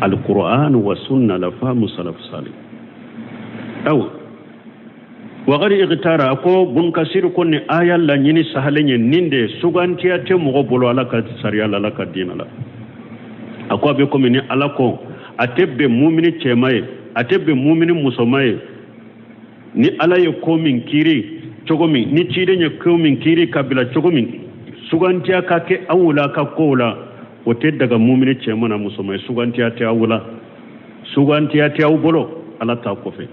Alquran wa sunna la faamu salaf salih. Awa, wagari igitara, a ko Bun Kasiri ko ni aya laɲini sahalen ye nin de: sugantiya tɛ mɔgɔ bolo Ala ka sariya la, Ala ka diinɛ la. A ko a bɛ komi ni Ala ko a tɛ bɛn mumini cɛma ye, a tɛ bɛn mumini musoma ye. Ni Ala ye ko min kiiri cogo min, ni ciden ye ko min kiiri ka bila cogo min, sugantiya ka kɛ aw la ka kow la, o tɛ daga mumini cɛma na musoma ye. Sugantiya tɛ aw la, sugantiya tɛ aw bolo Ala ta kɔfɛ,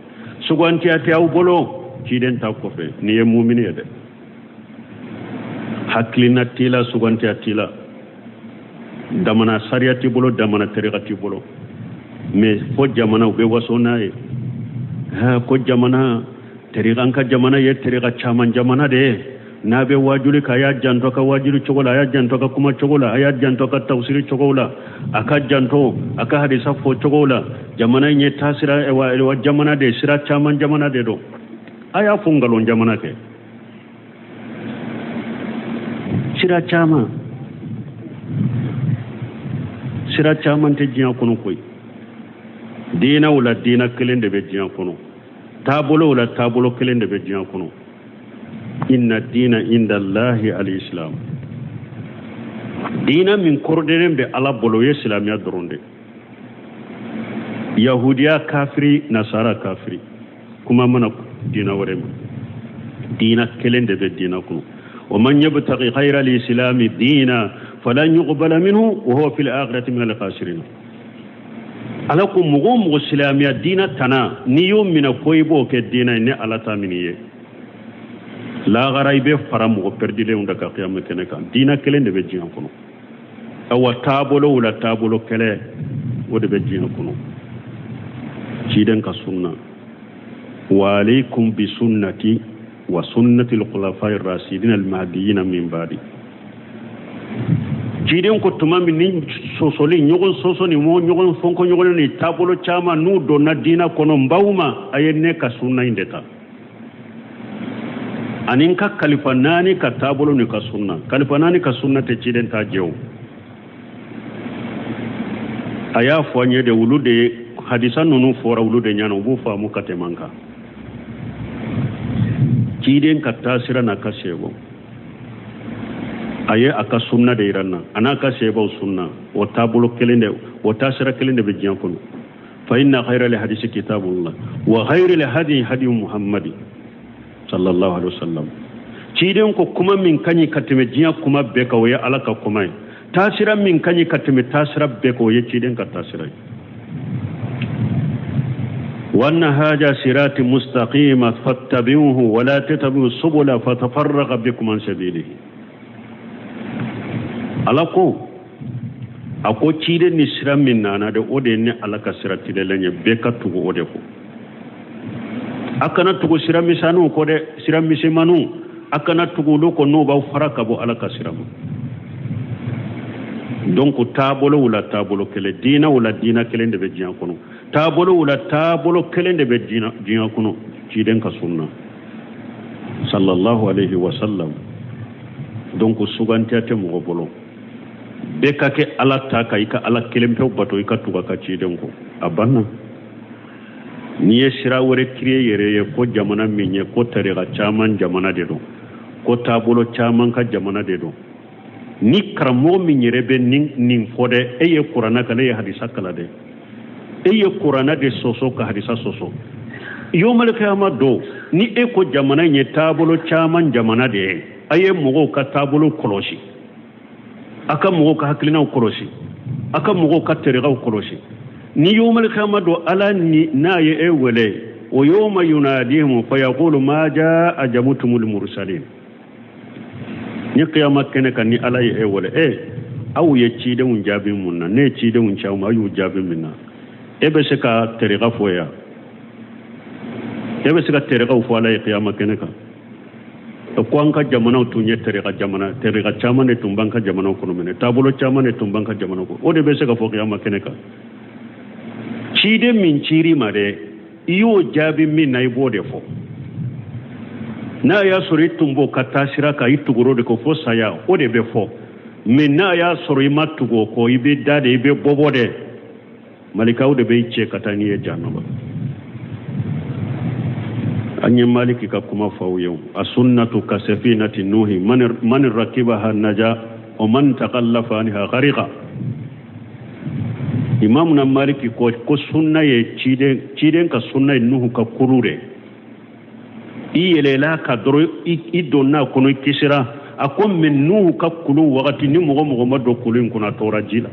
sugantiya tɛ aw bolo ciden ta kɔfɛ. N'i ye mumini ye dɛ, hakilina t'i la, sugantiya t'i la, damana sariya t'i bolo, damana tariqa t'i bolo. Mais fo jamana u bɛ waso n'a ye ko jamana tariqa, an ka jamana ye tariqa caman jamana de ye. N'a bɛ wajuli ka, a y'a janto ka wajuli cogo la, a y'a janto ka kuma cogo la, a y'a janto ka tafsiri cogo la, a ka janto a ka hadisa fɔ cogo la. Jamana in ye taasira wa jamana de, sira caman jamana de don. A y'a fɔ nkalon jamana kɛ sira caman, sira caman tɛ diɲɛ kɔnɔ koyi. Diinɛw la, diinɛ kelen de bɛ diɲɛ kɔnɔ. Taabolow la, taabolo kelen de bɛ diɲɛ kɔnɔ. Inna diina inda Allahi al-islam. Diina min kɔrɔdenen bɛ Ala bolo, o ye silamɛya dɔrɔn de. Yahudiya kafiri, nasara kafiri, kuma mana diina wɛrɛ ma. Diina kelen de bɛ diina kɔnɔ. Wa man yabtaghi ghayra al-islami diina falan yuqbala minhu wa huwa fil akhirati min al-khasirin. Ala ko mɔgɔ o mɔgɔ silamɛya diina tana, n'i y'o minɛ ko i b'o kɛ diina ye, ne Ala ta minɛ i ye, lahara i bɛ fara mɔgɔ pɛridilenw da ka kiyama kɛnɛ kan. Diina kelen de bɛ diɲɛ kɔnɔ. Awa, taabolow la, taabolo kelen o de bɛ diɲɛ kɔnɔ, ciden ka sunna. Wa alaykum bi sunnati wa sunnati al-khulafai ar-rasidin al-mahdiyyin min ba'di. Ciden ko tuma min ni sɔsɔli, ɲɔgɔn sɔsɔ ni ɲɔgɔn fɔnkɔ ɲɔgɔn ni taabolo caman n'u donna diina kɔnɔ, n b'aw ma, a ye ne ka sunna in de ta ani n ka kalifa naani ka taabolo ni ka sunna. Kalifa naani ka sunna tɛ ciden ta jɛ o. A y'a fɔ an ye de, olu de hadisa ninnu fɔra olu de ɲɛna, u b'u faamu ka tɛmɛ an kan. Ciden ka taasira n'a ka sɛbɛnw, a ye a ka sunna de yira n na, a n'a ka sɛbɛnw sunna, o taabolo kelen de, o taasira kelen de bɛ diɲɛ kɔnɔ. Fa inna khayra li hadisi kitabullah wa khayra li hadi hadi Muhammadi sallallahu alaihi wasallam. Ciden ko kuma min ka ɲi ka tɛmɛ diɲɛ kuma bɛɛ kan, o ye Ala ka kuma ye. Taasira min ka ɲi ka tɛmɛ taasira bɛɛ kan, o ye ciden ka taasira ye. Wa anna hadha sirati mustaqima fattabi'uhu wa la tattabi'u subula fatafarraqa bikum an sabilihi. Ala ko, a ko ciden ni sira min nana de, o de ye ne Ala ka sira tilelen ye, bɛɛ ka tugu o de kɔ. A kana tugu sira misɛnninw kɔ dɛ, sira misɛnmaninw, a kana tugu olu kɔ, n'o b'aw fara ka bɔ Ala ka sira ma. Donc taabolow la, taabolo kelen, diinɛw la, diinɛ kelen de bɛ diɲɛ kɔnɔ. Taabolow la, taabolo kelen de bɛ diɲɛ kɔnɔ, ciden ka sunna sallallahu alaihi wa sallam. Donc sugantiya tɛ mɔgɔ bolo, bɛɛ ka kɛ Ala ta kan, i ka Ala kelen pewu bato, i ka tugu a ka ciden kɔ, a banna. N'i ye sira wɛrɛ créer yɛrɛ ye ko jamana min ye ko tariqa caman jamana de don, ko taabolo caman ka jamana de don, ni karamɔgɔ min yɛrɛ bɛ nin fɔ dɛ, e ye kuranna kalan, e ye hadisa kalan dɛ, e ye kuranna de sɔsɔ ka hadisa sɔsɔ. Yomali kiyama don, ni e ko jamana in ye taabolo caman jamana de ye, a ye mɔgɔw ka taabolo kɔlɔsi, a ka mɔgɔw ka hakilinaw kɔlɔsi, a ka mɔgɔw ka tariqaw kɔlɔsi, ni yomali kiyama don, Ala ni n'a ye e wele o yoma yunadihim fa yaqulu ma jaa ajabtumul mursalin. Ni kiyama kɛnɛ kan, ni Ala ye e wele, e aw ye cidenw jaabi mun na? Ne ye cidenw ci aw ma, aw y'u jaabi min na? E bɛ se ka tariqa fɔ yan? E bɛ se ka tariqaw fɔ Ala ye kiyama kɛnɛ kan ko an ka jamanaw tun ye tariqa jamana, tariqa caman de tun b'an ka jamanaw kɔnɔ minɛ, taabolo caman de tun b'an ka jamanaw kɔnɔ? O de bɛ se ka fɔ kiyama kɛnɛ kan. Ciden min cir'i ma dɛ, i y'o jaabi min na, i b'o de fɔ. N'a y'a sɔrɔ i tun b'o ka taasira kan, i tugur'o de kɔ fo saya, o de bɛ fɔ. Mais n'a y'a sɔrɔ i ma tugu o kɔ, i bɛ da de, i bɛ bɔbɔ de, malikaw de bɛ i cɛ ka taa n'i ye jahanama. An ye Maliki ka kuma fɔ aw ye: a sunnatu ka safinati nuhi, man rakibaha naja wa man takallafa anha gharika. Imamuna Maliki ko ko sunna ye ciden ka sunna ye Nuhu ka kulu de. I yɛlɛla ka dɔrɔn, i donna a kɔnɔ, i kisira a ko. Mais Nuhu ka kulu wagati ni mɔgɔ mɔgɔ ma don kulu in kɔnɔ, a tora ji la.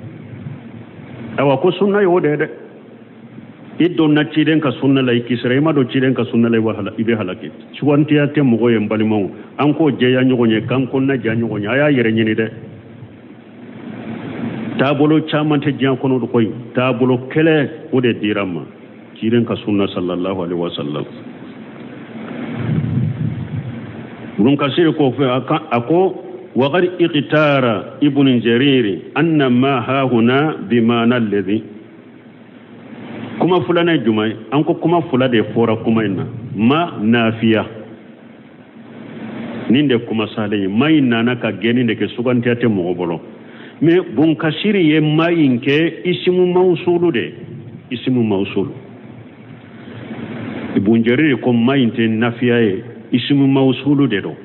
Ayiwa, ko sunna ye o de ye dɛ. I donna ciden ka sunna la, i kisira. I ma don ciden ka sunna la, i bɛ halaki. Sugantiya tɛ mɔgɔ ye. N balimaw, an k'o jɛya ɲɔgɔn ye, k'an kɔnɔna ja ɲɔgɔn ye. A y'a yɛrɛ ɲini dɛ. Taabolo caman tɛ diɲɛ kɔnɔ koyi. Taabolo kelen, o de dira ma, ciden ka sunna sallallahu alaihi wasallam. Ibn Kasir ko fɛ, a ko وقد اختار ابن جرير أن ما ها هنا بمعنى الذي. Kuma filanan ye jumɛn ye? An ko kuma fila de fɔra kuma in na. Ma nafiya, nin de kuma salen ye. Ma in nana ka gɛnni de kɛ, sugantiya tɛ mɔgɔ bolo. Mais Bunkasiri ye ma in kɛ isimu mawusulu de, isimu mawusulu. Ibn Jarir ko ma in tɛ nafiya ye, isimu mawusulu de don.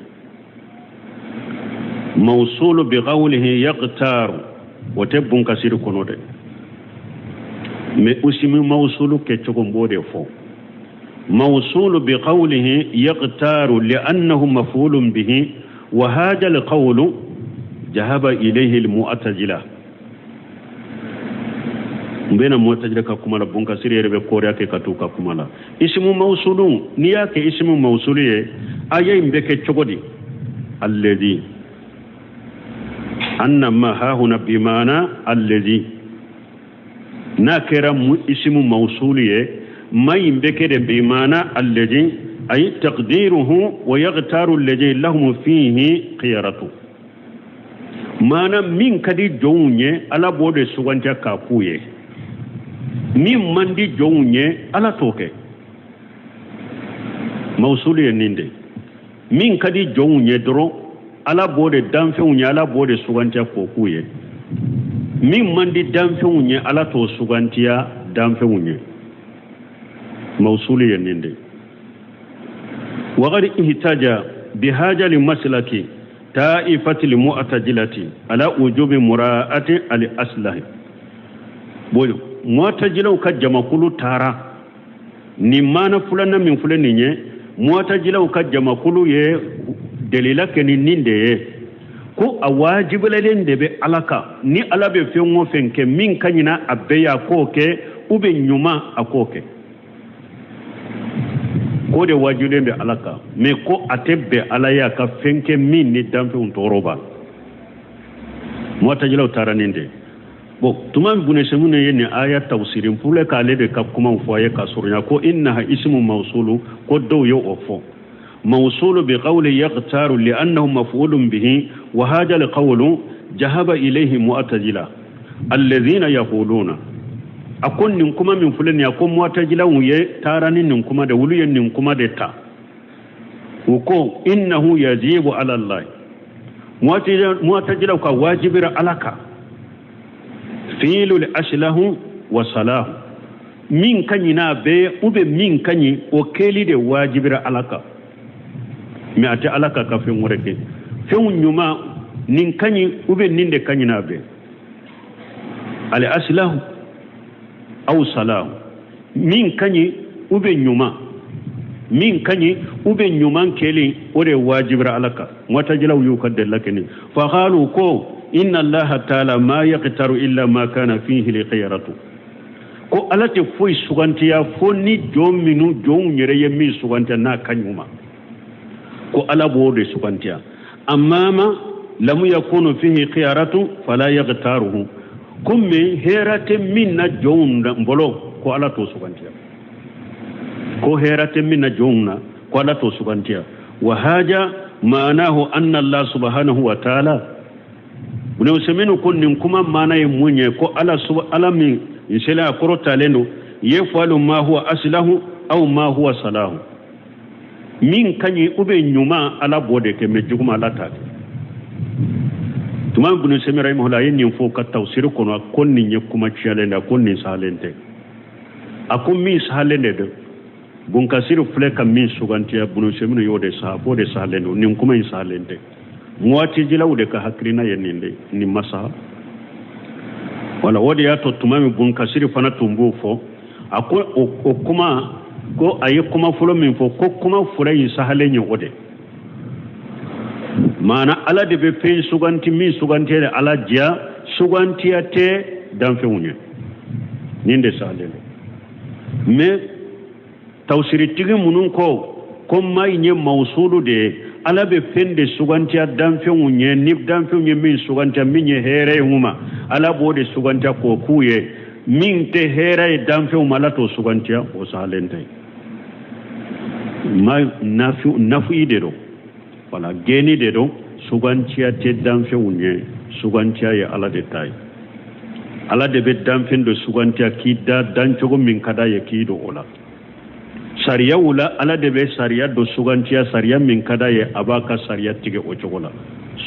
Mawusulu bi qawlihi yaqtaru, o tɛ Bunkasiri kɔnɔ dɛ. Mais isimu mawusulu kɛcogo, n b'o de fɔ. Mawusulu bi qawlihi yaqtaru li'annahu maf'ulun bihi, wa hadha al-qawlu jahaba ilayhi al-mu'tazila. N bɛna mu'tazila ka kuma la. Bunkasiri yɛrɛ bɛ kɔrɔya kɛ ka t'u ka kuma la. Isimu mawusulu, n'i y'a kɛ isimu mawusulu ye, aya in bɛ kɛ cogo di? Alladhi anna ma hahuna bimana alladhi. N'a kɛra isimu mawusulu ye, ma in bɛ kɛ de bimana alladhi, ay taqdiruhu wa yaghtaru alladhi lahum fihi khiyaratu. Maana min ka di jɔnw ye, Ala b'o de sugantiya k'a k'u ye. Min man di jɔnw ye, Ala t'o kɛ. Mawusulu ye nin de: min ka di jɔnw ye dɔrɔn, Ala b'o de danfɛnw ye, Ala b'o de sugantiya k'o k'u ye. Min man di danfɛnw ye, Ala t'o sugantiya danfɛnw ye. Mawusulu ye nin de. Waqad ihtaja bihaja li maslaki ta'ifati li mu'tajilati ala wujubi mura'ati al aslahi. Boyo mu'tajilaw ka jamakulu taara nin maana filanan min filɛ nin ye. Mu'tajilaw ka jamakulu ye delila kɛ ni nin de ye, ko a wajibilalen de bɛ Ala kan, ni Ala bɛ fɛn o fɛn kɛ, min ka ɲina a bɛɛ ye, a k'o kɛ, ou bien ɲuman, a k'o kɛ, k'o de wajibilen bɛ Ala kan. Mais ko a tɛ bɛn Ala ye a ka fɛn kɛ min ni danfɛnw tɔɔrɔ b'a la. Mu'tajilaw taara nin de. Bon, tuma min Bun Usaymin ye nin aya tafsiri pour k'ale de ka kumaw fɔ a ye ka surunya, ko innaha ismu mawsulu, ko dɔw ye o fɔ mawsulu bi qawli yaqtaru li'annahu maf'ulun bihi, wa hadha al-qawlu jahaba ilayhi mu'tazila alladhina yaquluna. A ko nin kuma min filɛ nin ye, a ko mu'tazilaw ye taara ni nin kuma de, olu ye nin kuma de ta. U ko innahu yajibu ala Allah, mu'tazilaw ka wajibira Ala kan fi'lul aslahu wa salahu, min ka ɲi n'a bɛɛ ou bien min ka ɲi, o kɛli de wajibira Ala kan. Mais a tɛ Ala kan ka fɛn wɛrɛ kɛ. Fɛnw ɲuman, nin ka ɲi ou bien nin de ka ɲi n'a bɛɛ, al aslahu aw salahu, min ka ɲi ou bien ɲuman, min ka ɲi ou bien ɲuman kɛli, o de wajibira Ala kan. Mu'tazilaw y'u ka delila kɛ nin. Fa qalu, ko inna Allaha ta'ala ma yaqtaru illa ma kana fihi liqiyaratu, ko Ala tɛ foyi sugantiya fo ni jɔn minnu, jɔnw yɛrɛ ye min sugantiya n'a ka ɲi u ma, ko Ala b'o de sugantiya. Amma ma lam yakunu fihi khiyaratu fala yaghtaruhu, ko mais hɛrɛ tɛ min na jɔnw bolo, ko Ala t'o sugantiya. Ko hɛrɛ tɛ min na jɔnw na, ko Ala t'o sugantiya. Wa haja ma'anahu anna Allah subhanahu wa ta'ala. Ibn Usaymin ko nin kuma maana ye mun ye? Ko Ala, Ala min n selen a kɔrɔ talen don, yafalu ma huwa aslahu aw ma huwa salahu. Min ka ɲi ou bien ɲuman, Ala b'o de kɛ, mais juguman, Ala t'a kɛ. Tuma Ibn Usaymin rahimahullah a ye nin fɔ ka tafsiri kɔnɔ, ko nin ye kuma ciyalen de, ko nin sahalen tɛ. A ko min sahalen de don, Bunkasiri filɛ ka min sugantiya, Ibn Usaymin y'o de saha, k'o de sahalen don. Nin kuma in sahalen tɛ. Muwatijilaw de ka hakilina ye nin de, nin ma saha. Wala o de y'a to tuma min Bunkasiri fana tun b'o fɔ, a ko o kuma, ko a ye kuma fɔlɔ min fɔ, ko kuma fɔlɔ in sahalen ye o de. Maana Ala de bɛ fɛn suganti, min sugantiya de Ala diya, sugantiya tɛ danfɛnw ye. Nin de sahalen don. Mais tafsiritigi minnu ko ko ma in ye mawusulu de ye, Ala bɛ fɛn de sugantiya danfɛnw ye, ni danfɛnw ye min sugantiya, min ye hɛrɛ ye u ma, Ala b'o de sugantiya k'o k'u ye. Min tɛ hɛrɛ ye danfɛnw ma, Ala t'o sugantiya, o sahalen tɛ. Ma nafi de don, wala gɛnni de don. Sugantiya tɛ danfɛnw ye, sugantiya ye Ala de ta ye. Ala de bɛ danfɛn dɔ sugantiya k'i da dancogo min ka d'a ye, k'i don o la. Sariyaw la, Ala de bɛ sariya dɔ sugantiya, sariya min ka d'a ye, a b'a ka sariya tigɛ o cogo la.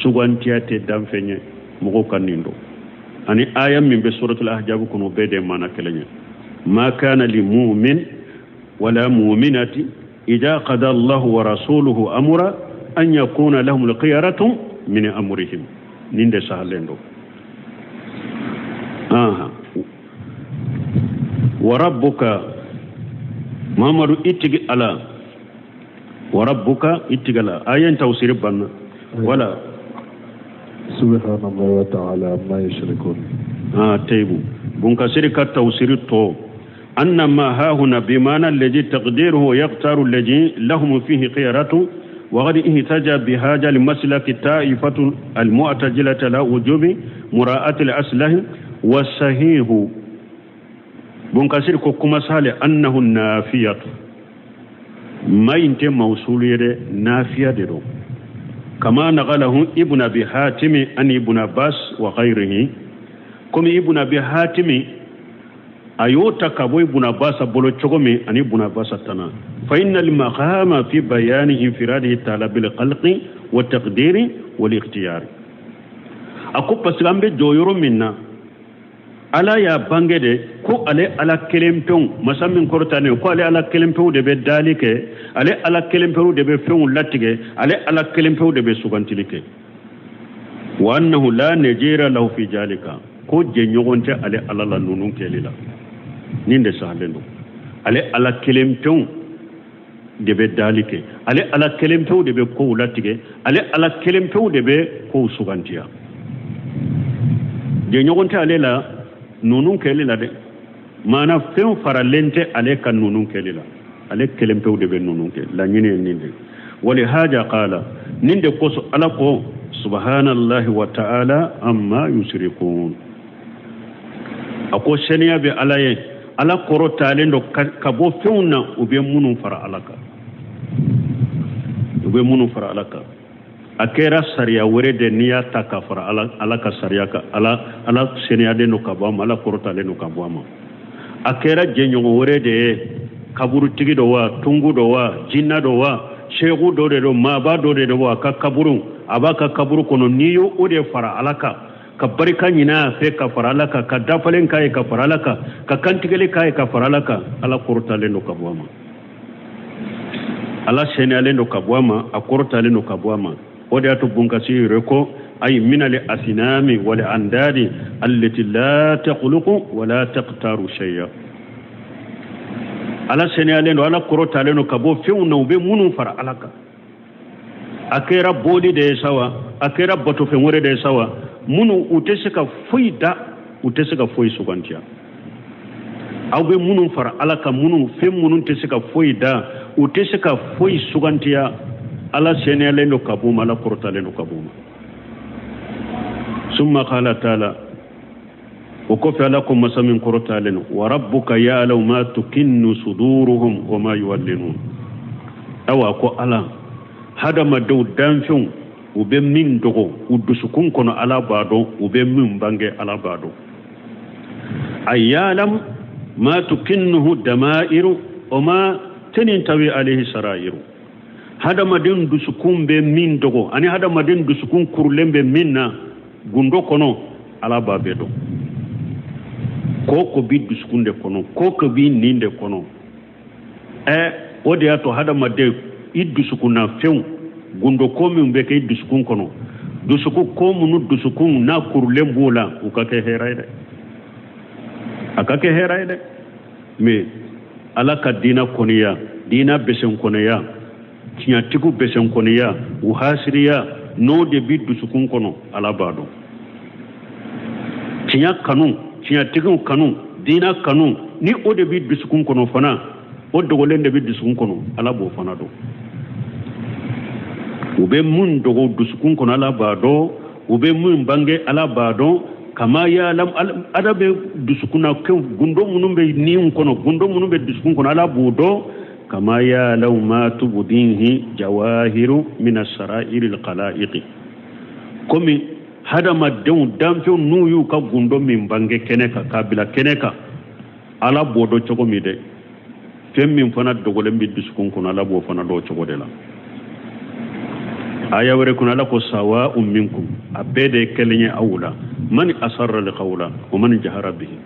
Sugantiya tɛ danfɛn ye. Mɔgɔw ka nin dɔn. Ani aya min bɛ suratul ahzab kɔnɔ, o bɛɛ de maana kelen ye. Ma kana li mu'min wala mu'minati idha qada Allahu wa rasuluhu amra an yakuna lahum al-khiyaratu min amrihim. Nin de sahalen don. Aha. Wa rabbuka, Muhammadu, i tigi Ala. Wa rabbuka, i tigi Ala. Aya in tafsiri banna wala. Subhanallahi wa ta'ala amma yushrikun. Ah, tayibu. Bunkasiri ka tafsiri tɔ: anna ma hahuna bimana alladhi taqdiruhu yaqtaru alladhi lahum fihi khiyaratu. وقد احتج بهذا المسلك طائفة المعتزلة على وجوب مراعاة الأصلح. والصحيح، Bunkasiri ko kuma sale, annahu nafiyatu, ma in tɛ mawsulu ye dɛ, nafiya de don. Kama naqalahu Ibn Abi Hatimi an Ibn Abbas wa ghayrihi, komi Ibn Abi Hatimi a y'o ta ka bɔ Ibn Abbas bolo cogo min, ani Ibn Abbas tana. Fa inna al-maqama fi bayani infiradihi ta'ala bil khalqi wa taqdiri wal ikhtiyari. A ko parce que an bɛ jɔ yɔrɔ min na, Ala y'a bange de ko ale Ala kelen pewu, masa min kɔrɔtalen, ko ale Ala kelen pewu de bɛ dali kɛ, ale Ala kelen pewu de bɛ fɛnw latigɛ, ale Ala kelen pewu de bɛ sugantili kɛ. Wa annahu la najira lahu fi jalika, ko jɛɲɔgɔn tɛ ale Ala la ninnu kɛli la. Nin de sahalen don. Ale Ala kelen pewu de bɛ dali kɛ, ale Ala kelen pewu de bɛ kow latigɛ, ale Ala kelen pewu de bɛ kow sugantiya. Jɛɲɔgɔn tɛ ale la ninnu kɛli la dɛ. Maana fɛn faralen tɛ ale ka ninnu kɛli la, ale kelen pewu de bɛ ninnu kɛ. Laɲini ye nin de. Walihaja qala, nin de kosɔn Ala ko subhanallahi wa ta'ala amma yusrikun. A ko seniya bɛ Ala ye, Ala kɔrɔtalen don ka bɔ fɛnw na u bɛ minnu fara Ala kan, u bɛ minnu fara Ala kan. A kɛra sariya wɛrɛ de, n'i y'a ta ka fara Ala ka sariya kan, Ala seniyalen don ka bɔ a ma, Ala kɔrɔtalen don ka bɔ a ma. A kɛra jɛɲɔgɔn wɛrɛ de ye, kaburutigi dɔ wa, tungu dɔ wa, jinna dɔ wa, seku dɔ de don, maaba dɔ de don wa, a ka kaburu, a b'a ka kaburu kɔnɔ, n'i y'o o de fara Ala kan, ka barika ɲini a fɛ ka fara Ala kan, ka dafalen k'a ye ka fara Ala kan, ka kantigɛli k'a ye ka fara Ala kan, Ala kɔrɔtalen don ka bɔ a ma, Ala seniyalen don ka bɔ a ma, a kɔrɔtalen don ka bɔ a ma. O de y'a to Bunkasi yɛrɛ ko ay min al asinami wal andadi allati la takhluqu wa la taqtaru shay'a. Ala seniyalen don, Ala kɔrɔtalen don ka bɔ fɛnw na u bɛ minnu fara Ala kan. A kɛra boli de ye sa wa, a kɛra batofɛn wɛrɛ de ye sa wa, minnu u tɛ se ka foyi da, u tɛ se ka foyi sugantiya. Aw bɛ minnu fara Ala kan, minnu fɛn minnu tɛ se ka foyi da, u tɛ se ka foyi sugantiya, Ala seniyalen don ka b'u ma, Ala kɔrɔtalen don ka b'u ma. Summa qala taala, o kɔfɛ Ala ko masa min kɔrɔtalen don: wa rabbuka ya'lamu ma tukinnu suduruhum wa ma yu'allinun. Awa, ko Ala hadamadenw danfɛnw, u bɛ min dogo u dusukun kɔnɔ, Ala b'a dɔn, u bɛ min bange, Ala b'a dɔn. Ay ya'lam ma tukinnuhu dama'iru wa ma tanintawi alayhi sara'iru. Hadamaden dusukun bɛ min dogo ani hadamaden dusukun kurulen bɛ min na gundo kɔnɔ, Ala b'a bɛɛ dɔn. Ko ko bi dusukun de kɔnɔ, ko ko bi nin de kɔnɔ. Ɛ, o de y'a to hadamaden i dusukunna fɛnw, gundo ko min bɛ kɛ i dusukun kɔnɔ, dusukun ko minnu dusukun n'a kurulen b'o la, u ka kɛ hɛrɛ ye dɛ, a ka kɛ hɛrɛ ye dɛ. Mais Ala ka diina kɔniya, diina bɛsɛnkɔniya, tiɲɛtigiw bɛsɛnkɔniya, u hasiriya, n'o de bi dusukun kɔnɔ, Ala b'a dɔn. Tiɲɛ kanu, tiɲɛtigiw kanu, diina kanu, ni o de bi dusukun kɔnɔ fana, o dogolen de bi dusukun kɔnɔ, Ala b'o fana dɔn. U bɛ mun dogo dusukun kɔnɔ, Ala b'a dɔn. U bɛ mun bange, Ala b'a dɔn. Kama ya'lam, Ala bɛ dusukunna gundo minnu bɛ niw kɔnɔ, gundo minnu bɛ dusukun kɔnɔ, Ala b'o dɔn. Kama ya'lamu ma tubdihi jawahiru min asara'iri alqala'iqi, komi hadamadenw danfɛnw n'u y'u ka gundo min bange kɛnɛ kan k'a bila kɛnɛ kan, Ala b'o dɔn cogo min dɛ, fɛn min fana dogolen bɛ dusukun kɔnɔ, Ala b'o fana dɔn cogo de la. Aya wɛrɛ kɔnɔ, Ala ko sawa'un minkum, a bɛɛ de ye kelen ye aw la, man asarra alqawla wa man jahara bihi,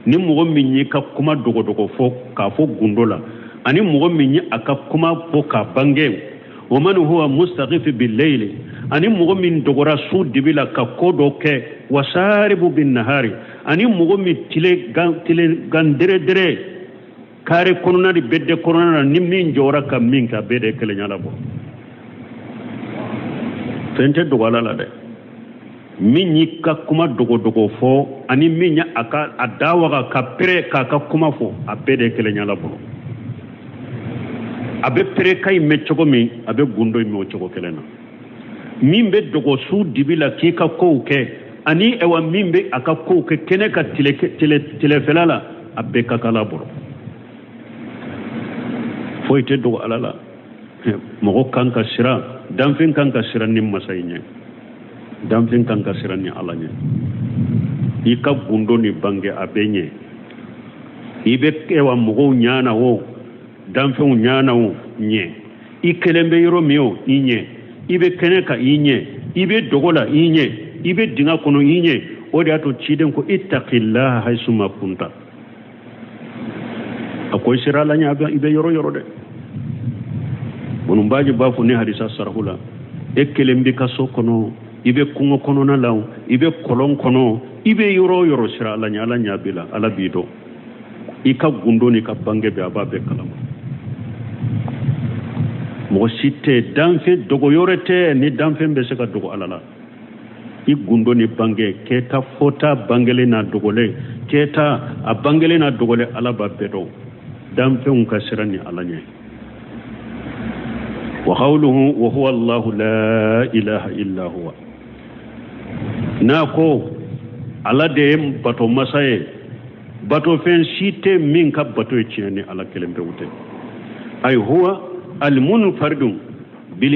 ni mɔgɔ min y'i ka kuma dogodogo fɔ k'a fɔ gundo la, ani mɔgɔ min ye a ka kuma fɔ k'a bange, wa man huwa mustaghfi billayli, ani mɔgɔ min dogora su dibi la ka ko dɔ kɛ, wa saribu bin nahari, ani mɔgɔ min tile gan tile gan dere dere kare kɔnɔna ni bɛdɛ kɔnɔna na, ni min jɔra ka min kɛ, a bɛɛ de kelen y'Ala bolo. Fɛn tɛ dogo Ala la dɛ. Min y'i ka kuma dogodogo fɔ ani min ye a ka a da waga ka pere k'a ka kuma fɔ, a bɛɛ de kelen y'Ala bolo. A bɛ pere ka in mɛn cogo min, a bɛ gundo in mɛn o cogo kelen na. Min bɛ dogo su dibi la k'i ka kow kɛ, ani ɛwa min bɛ a ka kow kɛ kɛnɛ ka tilefɛla la, a bɛɛ ka kan Ala bolo. Foyi tɛ dogo Ala la. Mɔgɔ kan ka siran, danfɛn kan ka siran ni masa in ɲɛ, danfɛn kan ka siran ni Ala ɲɛ. I ka gundo ni bange a bɛ ɲɛ, i bɛ ɛwa mɔgɔw ɲana o, danfɛnw ɲana o, ɲɛ. I kelen bɛ yɔrɔ min o, i ɲɛ. I bɛ kɛnɛ kan, i ɲɛ. I bɛ dogo la, i ɲɛ. I bɛ dingɛ kɔnɔ, i ɲɛ. O de y'a to ciden ko ittaqillaha haisuma kunta, a ko i siran Ala ɲɛ i bɛ yɔrɔ yɔrɔ dɛ. Bununbaji b'a fɔ ni hadisa sarahu la, e kelen b'i ka so kɔnɔ, i bɛ kungo kɔnɔna la, i bɛ kɔlɔn kɔnɔ, i bɛ yɔrɔ o yɔrɔ, siran Ala ɲɛ, Ala ɲɛ b'i la, Ala b'i dɔn. I ka gundo n'i ka bange bɛɛ, a b'a bɛɛ kalama. Mɔgɔ si tɛ danfɛn dogo yɔrɔ tɛ ni danfɛn bɛ se ka dogo Ala la. I gundo ni bange kɛta fɔta bangelen n'a dogolen, kɛta a bangelen n'a dogolen, Ala b'a bɛɛ dɔn. Danfɛnw ka siran ni Ala ɲɛ. Wa qawluhu wa huwa Allahu la ilaha illa huwa, n'a ko Ala de ye bato masa ye, batofɛn si tɛ min ka bato ye tiɲɛ ni Ala kelen pewu tɛ. Ay huwa almunfaridu bil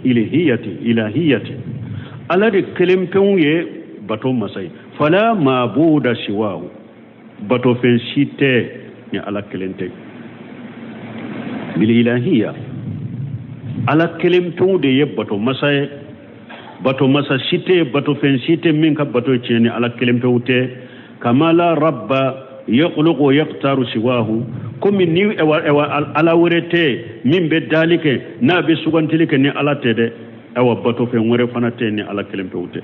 ilahiyati ilahiyati, Ala de kelen pewu ye bato masa ye. Fala mabuda siwahu, batofɛn si tɛ ni Ala kelen tɛ. Bil ilahiya, Ala kelen pewu de ye bato masa ye, bato masa si tɛ, batofɛn si tɛ min ka bato ye tiɲɛ ni Ala kelen pewu tɛ. Kama la rabba yakhluqu wa yaqtaru siwahu, komi ni ɛwa ɛwa Ala wɛrɛ tɛ min bɛ dali kɛ n'a bɛ sugantili kɛ ni Ala tɛ dɛ, ɛwa batofɛn wɛrɛ fana tɛ ni Ala kelen pewu tɛ.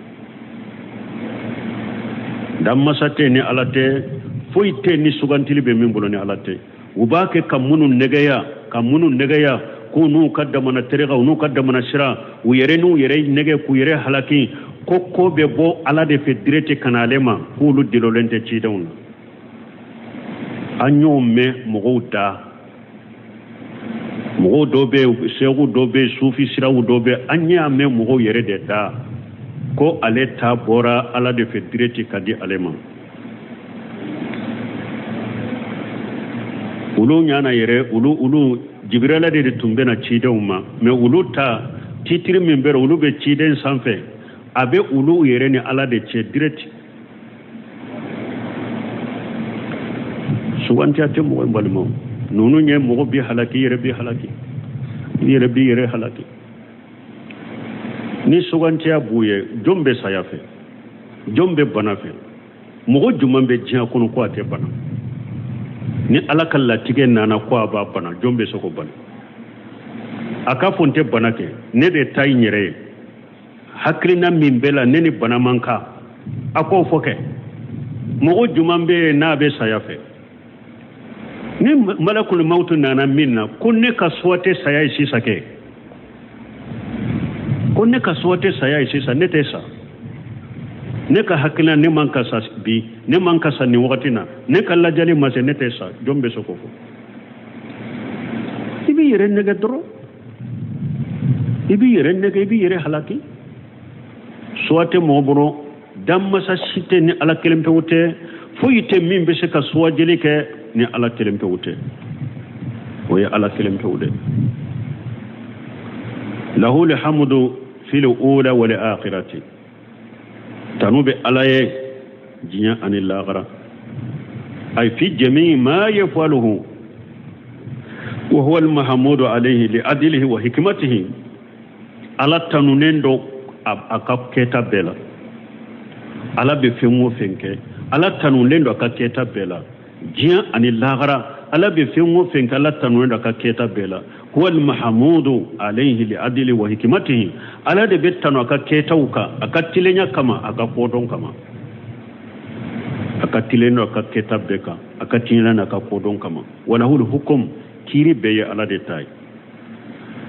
Danmasa tɛ ni Ala tɛ, foyi tɛ ni sugantili bɛ min bolo ni Ala tɛ. U b'a kɛ ka minnu nɛgɛya, ka minnu nɛgɛya k'u n'u ka damana tereka, u n'u ka damana sira, u yɛrɛ n'u yɛrɛ nɛgɛ k'u yɛrɛ halaki, ko ko bɛ bɔ Ala de fɛ direct ka na ale ma, k'olu dulonlen tɛ cidenw na. An y'o mɛn mɔgɔw da, mɔgɔw dɔw bɛ yen, sɛku dɔw bɛ yen, sufi siraw dɔw bɛ yen, an y'a mɛn mɔgɔw yɛrɛ de da ko ale ta bɔra Ala de fɛ direct ka di ale ma. Olu ɲana yɛrɛ, olu Jibirala de tun bɛ na cidenw ma, mais olu ta titiri min bɛ olu bɛ ciden sanfɛ, a bɛ olu yɛrɛ ni Ala de cɛ direct. Sugantiya tɛ mɔgɔ in balimaw. Ninnu ye mɔgɔ bi halaki, i yɛrɛ bi halaki, i yɛrɛ b'i yɛrɛ halaki. Ni sugantiya b'u ye, jɔn bɛ saya fɛ? Jɔn bɛ bana fɛ? Mɔgɔ jumɛn bɛ diɲɛ kɔnɔ ko a tɛ bana? Ni Ala ka latigɛ nana ko a b'a bana, jɔn bɛ se k'o bali? A k'a fɔ n tɛ bana kɛ, ne de ta ye n yɛrɛ ye, hakilina min bɛ la, ne ni bana man kan, a k'o fɔ kɛ. Mɔgɔ jumɛn bɛ yen n'a bɛ saya fɛ? Ni malakul mawutu nana min na ko ne ka choix tɛ saya ye sisan kɛ, ko ne ka choix tɛ saya ye sisan, ne tɛ sa, ne ka hakilina, ne man ka sa bi, ne man ka sa nin wagati na, ne ka lajali ma se, ne tɛ sa, jɔn bɛ se k'o fɔ? I b'i yɛrɛ nɛgɛ dɔrɔn, i b'i yɛrɛ nɛgɛ, i b'i yɛrɛ halaki. Choix tɛ mɔgɔ bolo, danmasa si tɛ ni Ala kelen pewu tɛ, foyi tɛ min bɛ se ka suwajeli kɛ ni Ala kelen pewu tɛ. O ye Ala kelen pewu de. Lahul hamdu fil ula wal akhirati, tanu bɛ Ala ye diɲɛ ani lahara. Ay fi jami ma yafaluhu wa huwa al mahmudu alayhi li adlihi wa hikmatihi. Ala tanunen don a ka kɛta bɛɛ la. Ala bɛ fɛn o fɛn kɛ, Ala tanunen don a ka kɛta bɛɛ la, diɲɛ ani lahara. Ala bɛ fɛn o fɛn kɛ, Ala tanunen don a ka kɛta bɛɛ la. Huwa almahamudu alayhi li adli wa hikmatihi. Ala de bɛ tanu a ka kɛtaw kan, a ka tilenya kama, a ka kodɔn kama. A ka tilen don a ka kɛta bɛɛ kan, a ka tilenya n'a ka kodɔn kama. Walahul hukum, kiiri bɛɛ ye Ala de ta ye.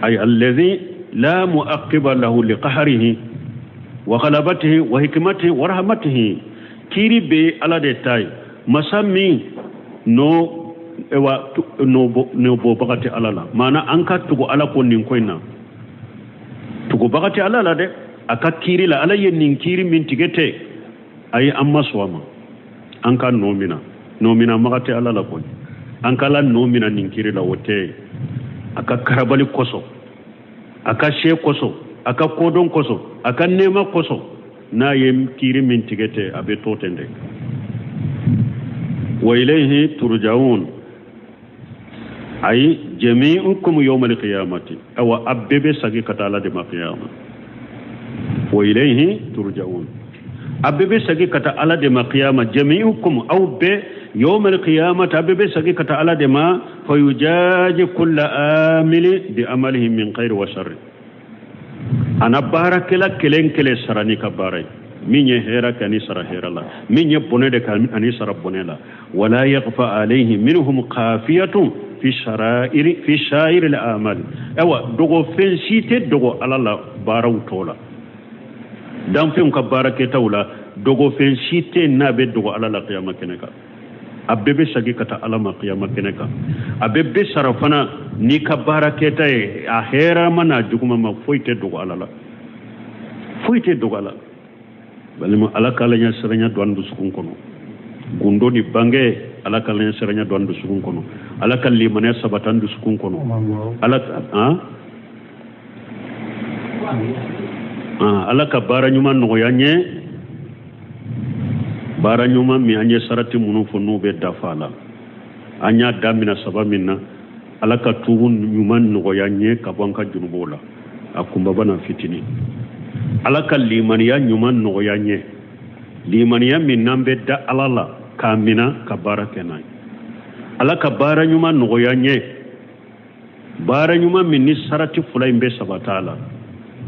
Ay allazi la muaqiba lahu liqahrihi wa ghalabatihi wa hikmatihi wa rahmatihi. Kiiri bɛɛ ye Ala de ta ye, masa min no ewa no no bɔbaga tɛ Ala la. Maana an ka tugu Ala ko nin ko in na, tugubaga tɛ Ala la dɛ, a ka kiiri la. Ala ye nin kiiri min tigɛ tɛ, ayi, an ma sɔn a ma, an ka nɔ mina, nɔ mina maga tɛ Ala la koyi. An ka Ala nɔ mina nin kiiri la, o tɛ. A ka karabali kosɔn, a ka se kosɔn, a ka kodɔn kosɔn, a ka nɛɛma kosɔn, n'a ye kiiri min tigɛ tɛ, a bɛ to ten dɛ. Wa ilayhi turja'un, ayi jami'ukum yawmal qiyamati, awa a bɛɛ bɛ sagi ka taa Ala de ma qiyama. Wa ilayhi turja'un, a bɛɛ bɛ sagi ka taa Ala de ma qiyama. Jami'ukum, aw bɛɛ, yawmal qiyamati, a bɛɛ bɛ sagi ka taa Ala de ma. Fayujaji kulla amili bi amalihi min khairi wa sharri, a na baarakɛla kelen kelen sara n'i ka baara ye. Min ye hɛrɛ kɛ, ani sara hɛrɛ la. Min ye bɔnɛ de kɛ, ani sara bɔnɛ la. Wala yakhfa alayhi minhum khafiyatun fi shara'iri fi sha'iri al-amal, awa dogofɛn si tɛ dogo Ala la baaraw tɔ la, danfɛnw ka baarakɛtaw la, dogofɛn si tɛ n'a bɛ dogo Ala la kiyama kɛnɛ kan. A bɛɛ bɛ sagi ka taa Ala ma kiyama kɛnɛ kan. A bɛɛ bɛ sara fana n'i ka baarakɛta ye, a hɛrɛma n'a juguma ma. Foyi tɛ dogo Ala la, foyi tɛ dogo Ala. Balima, Ala ka Ala ɲɛ siranya don an dusukun kɔnɔ, gundo ni bange. Ala ka Ala ɲɛ siranya don an dusukun kɔnɔ. Ala ka limaniya sabati an dusukun kɔnɔ. Ala han, Ala ka baara ɲuman nɔgɔya an ye, baara ɲuman min an ye sarati minnu fɔ n'u bɛ dafa a la. An y'a damina saba min na, Ala ka tuubu ɲuman nɔgɔya an ye ka bɔ an ka junubuw la, a kunbaba n'a fitinin. Ala ka limaniya ɲuman nɔgɔya an ye, limaniya min n'an bɛ da Ala la k'a mina ka baara kɛ n'a ye. Ala ka baara ɲuman nɔgɔya an ye, baara ɲuman min ni sarati fila in bɛ sabata a la,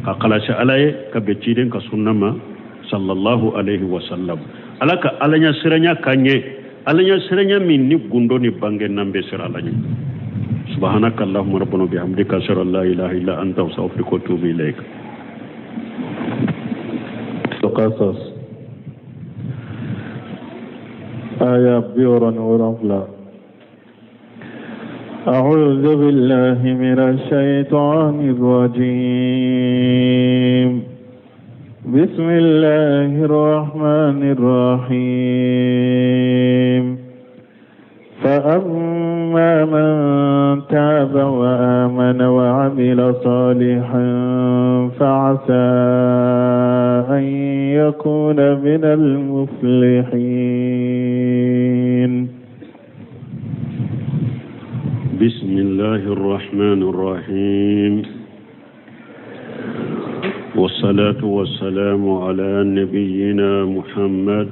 ka kalasi Ala ye, ka bɛn ciden ka sunna ma sallallahu alaihi wa sallam. Ala ka Ala ɲɛ siranya k'an ye, Ala ɲɛ siranya min ni gundo ni bange n'an bɛ siran Ala ɲɛ. Subhanaka allahumma rabbana bihamdika, ashhadu an la ilaha illa anta, astaghfiruka wa atubu ilaik. Qasas aya 67. أعوذ بالله من الشيطان الرجيم. بسم الله الرحمن الرحيم. فأما من تاب وآمن وعمل صالحا فعسى أن يكون من المفلحين. بسم الله الرحمن الرحيم والصلاة والسلام على نبينا محمد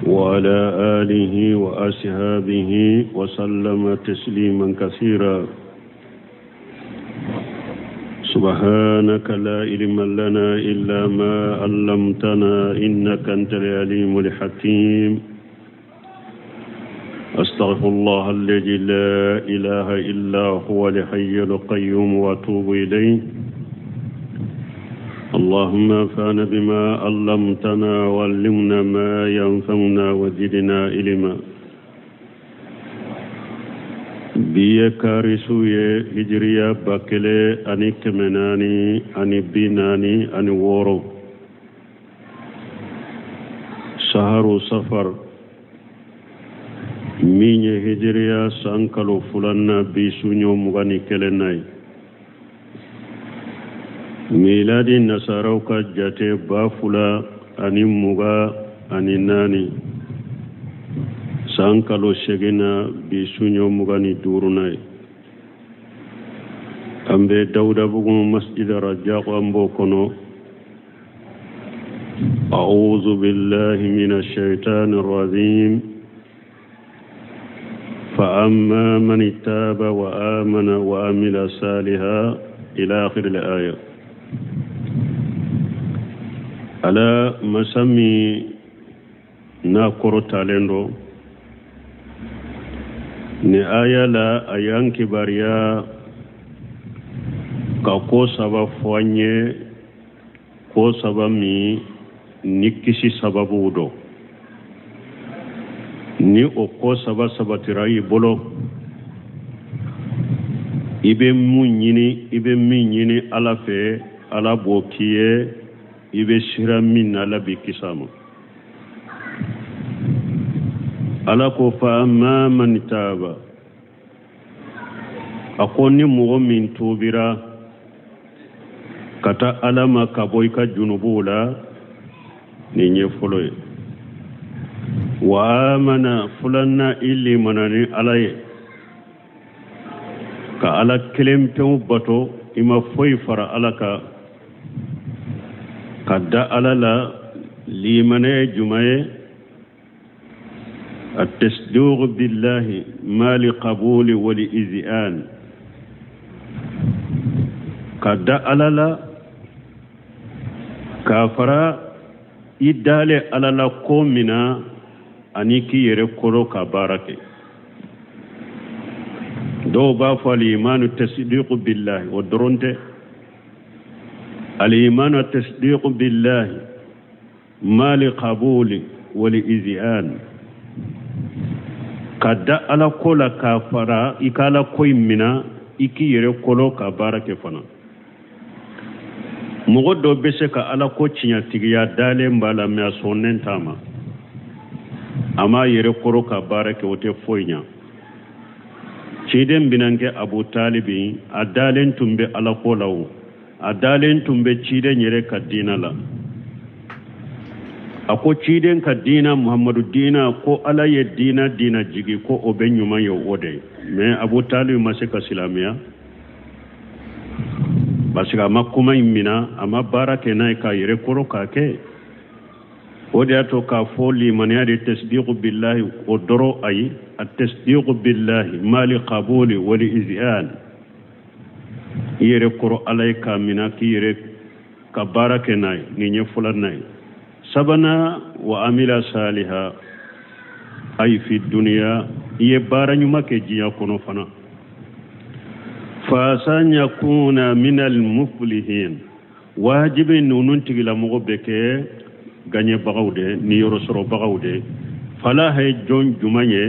وعلى آله وأصحابه وسلم تسليما كثيرا سبحانك لا علم لنا إلا ما علمتنا إنك أنت العليم الحكيم أستغفر الله الذي لا إله إلا هو الحي القيوم وأتوب إليه اللهم انفعنا بما علمتنا وعلمنا ما ينفعنا وزدنا علما bi ye kari su ye hijiriya 1446 saharu safar min ye hijiriya san kalo filanan bi suɲɔ 21nan ye miladi nasaraw ka jate 2024 san kalo seginnan bi suɲɔ 25nan ye an bɛ dawudabugu masjid rajako an b'o kɔnɔ أعوذ بالله من الشيطان الرجيم فأما من تاب وآمن وعمل صالحا إلى آخر الآية ala masa min n'a kɔrɔtalen don nin aya la a y'an kibaruya ka ko saba fɔ an ye ko saba min ni kisi sababuw don ni o ko saba sabatira i bolo i bɛ mun ɲini i bɛ min ɲini ala fɛ ala b'o k'i ye i bɛ siran min na ala b'i kisi a ma ala ko fa amma man taaba a ko ni mɔgɔ min tuubira ka taa ala ma ka bɔ i ka junubuw la nin ye fɔlɔ ye wa amana filanan i limana ni ala ye ka ala kelen pewu bato i ma foyi fara ala kan ka da ala la limana ye jumɛn ye التصديق بالله مع القبول والإذعان ka da ala la k'a fara i dalen ala la ko min na ani k'i yɛrɛ kolo ka baara kɛ dɔw b'a fɔ alimanu tasdiqu billahi o dɔrɔn tɛ alimanu tasdiqu billahi ma'al qabuli wal izi'an ka da ala ko la k'a fara i ka ala ko in mina i k'i yɛrɛ kolo ka baara kɛ fana mɔgɔ dɔ bɛ se ka ala ko tiɲɛtigiya dalen b'a la mɛ a sɔnnen t'a ma a m'a yɛrɛ kolo ka baara kɛ o tɛ foyi ɲa ciden binankɛ abu talibi a dalen tun bɛ ala ko la o a dalen tun bɛ ciden yɛrɛ ka diina la a ko ciden ka diina muhamadu diina ko ala ye diina diina jigi ko o bɛ ɲuman ye o de ye mɛ abu talib ma se ka silamɛya parce que a ma kuma in mina a ma baara kɛ n'a ye k'a yɛrɛ kolo k'a kɛ o de y'a to k'a fɔ limaniya de tasdiqu billahi o dɔrɔn ayi a tasdiqu billahi ma'al qabuli wal izi'an i yɛrɛ kolo ala ye k'a mina k'i yɛrɛ ka baara kɛ n'a ye nin ye filanan ye sabanan wa amila saliha ayi fi duniya i ye baara ɲuman kɛ diɲɛ kɔnɔ fana fa asa an yakuna minal muflihin wajibi ninnu tigilamɔgɔ bɛ kɛ gaɲɛbagaw de niyɔrɔ sɔrɔbagaw de falaha ye jɔn jumɛn ye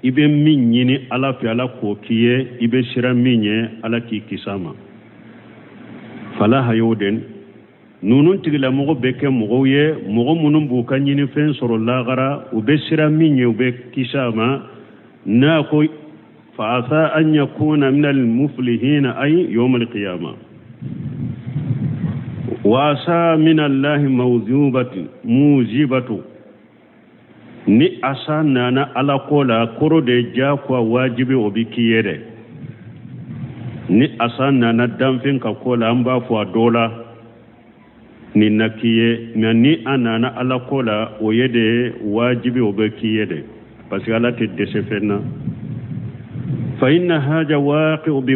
i bɛ min ɲini ala fɛ ala k'o k'i ye i bɛ siran min ɲɛ ala k'i kisi a ma falaha y'o de ninnu tigilamɔgɔ bɛ kɛ mɔgɔw ye mɔgɔ minnu b'u ka ɲinifɛn sɔrɔ lagara u bɛ siran min ɲɛ u bɛ kisi a ma n'a ko fa asa an yakuna min almuflihina ay yawm alqiyama wa asa min allahi mawjubatu mujibatu Ni asa nana Ala ko la, koro de diyagoya wajibi o bɛ k'i ye dɛ. Ni asa nana danfɛn ka ko la, an b'a fɔ a dɔ la nin na k'i ye, nka ni a nana Ala ko la, o ye de wajibi o bɛ k'i ye dɛ, parce que Ala tɛ dɛsɛ fɛn na. Fa inna haja waqi'u bi.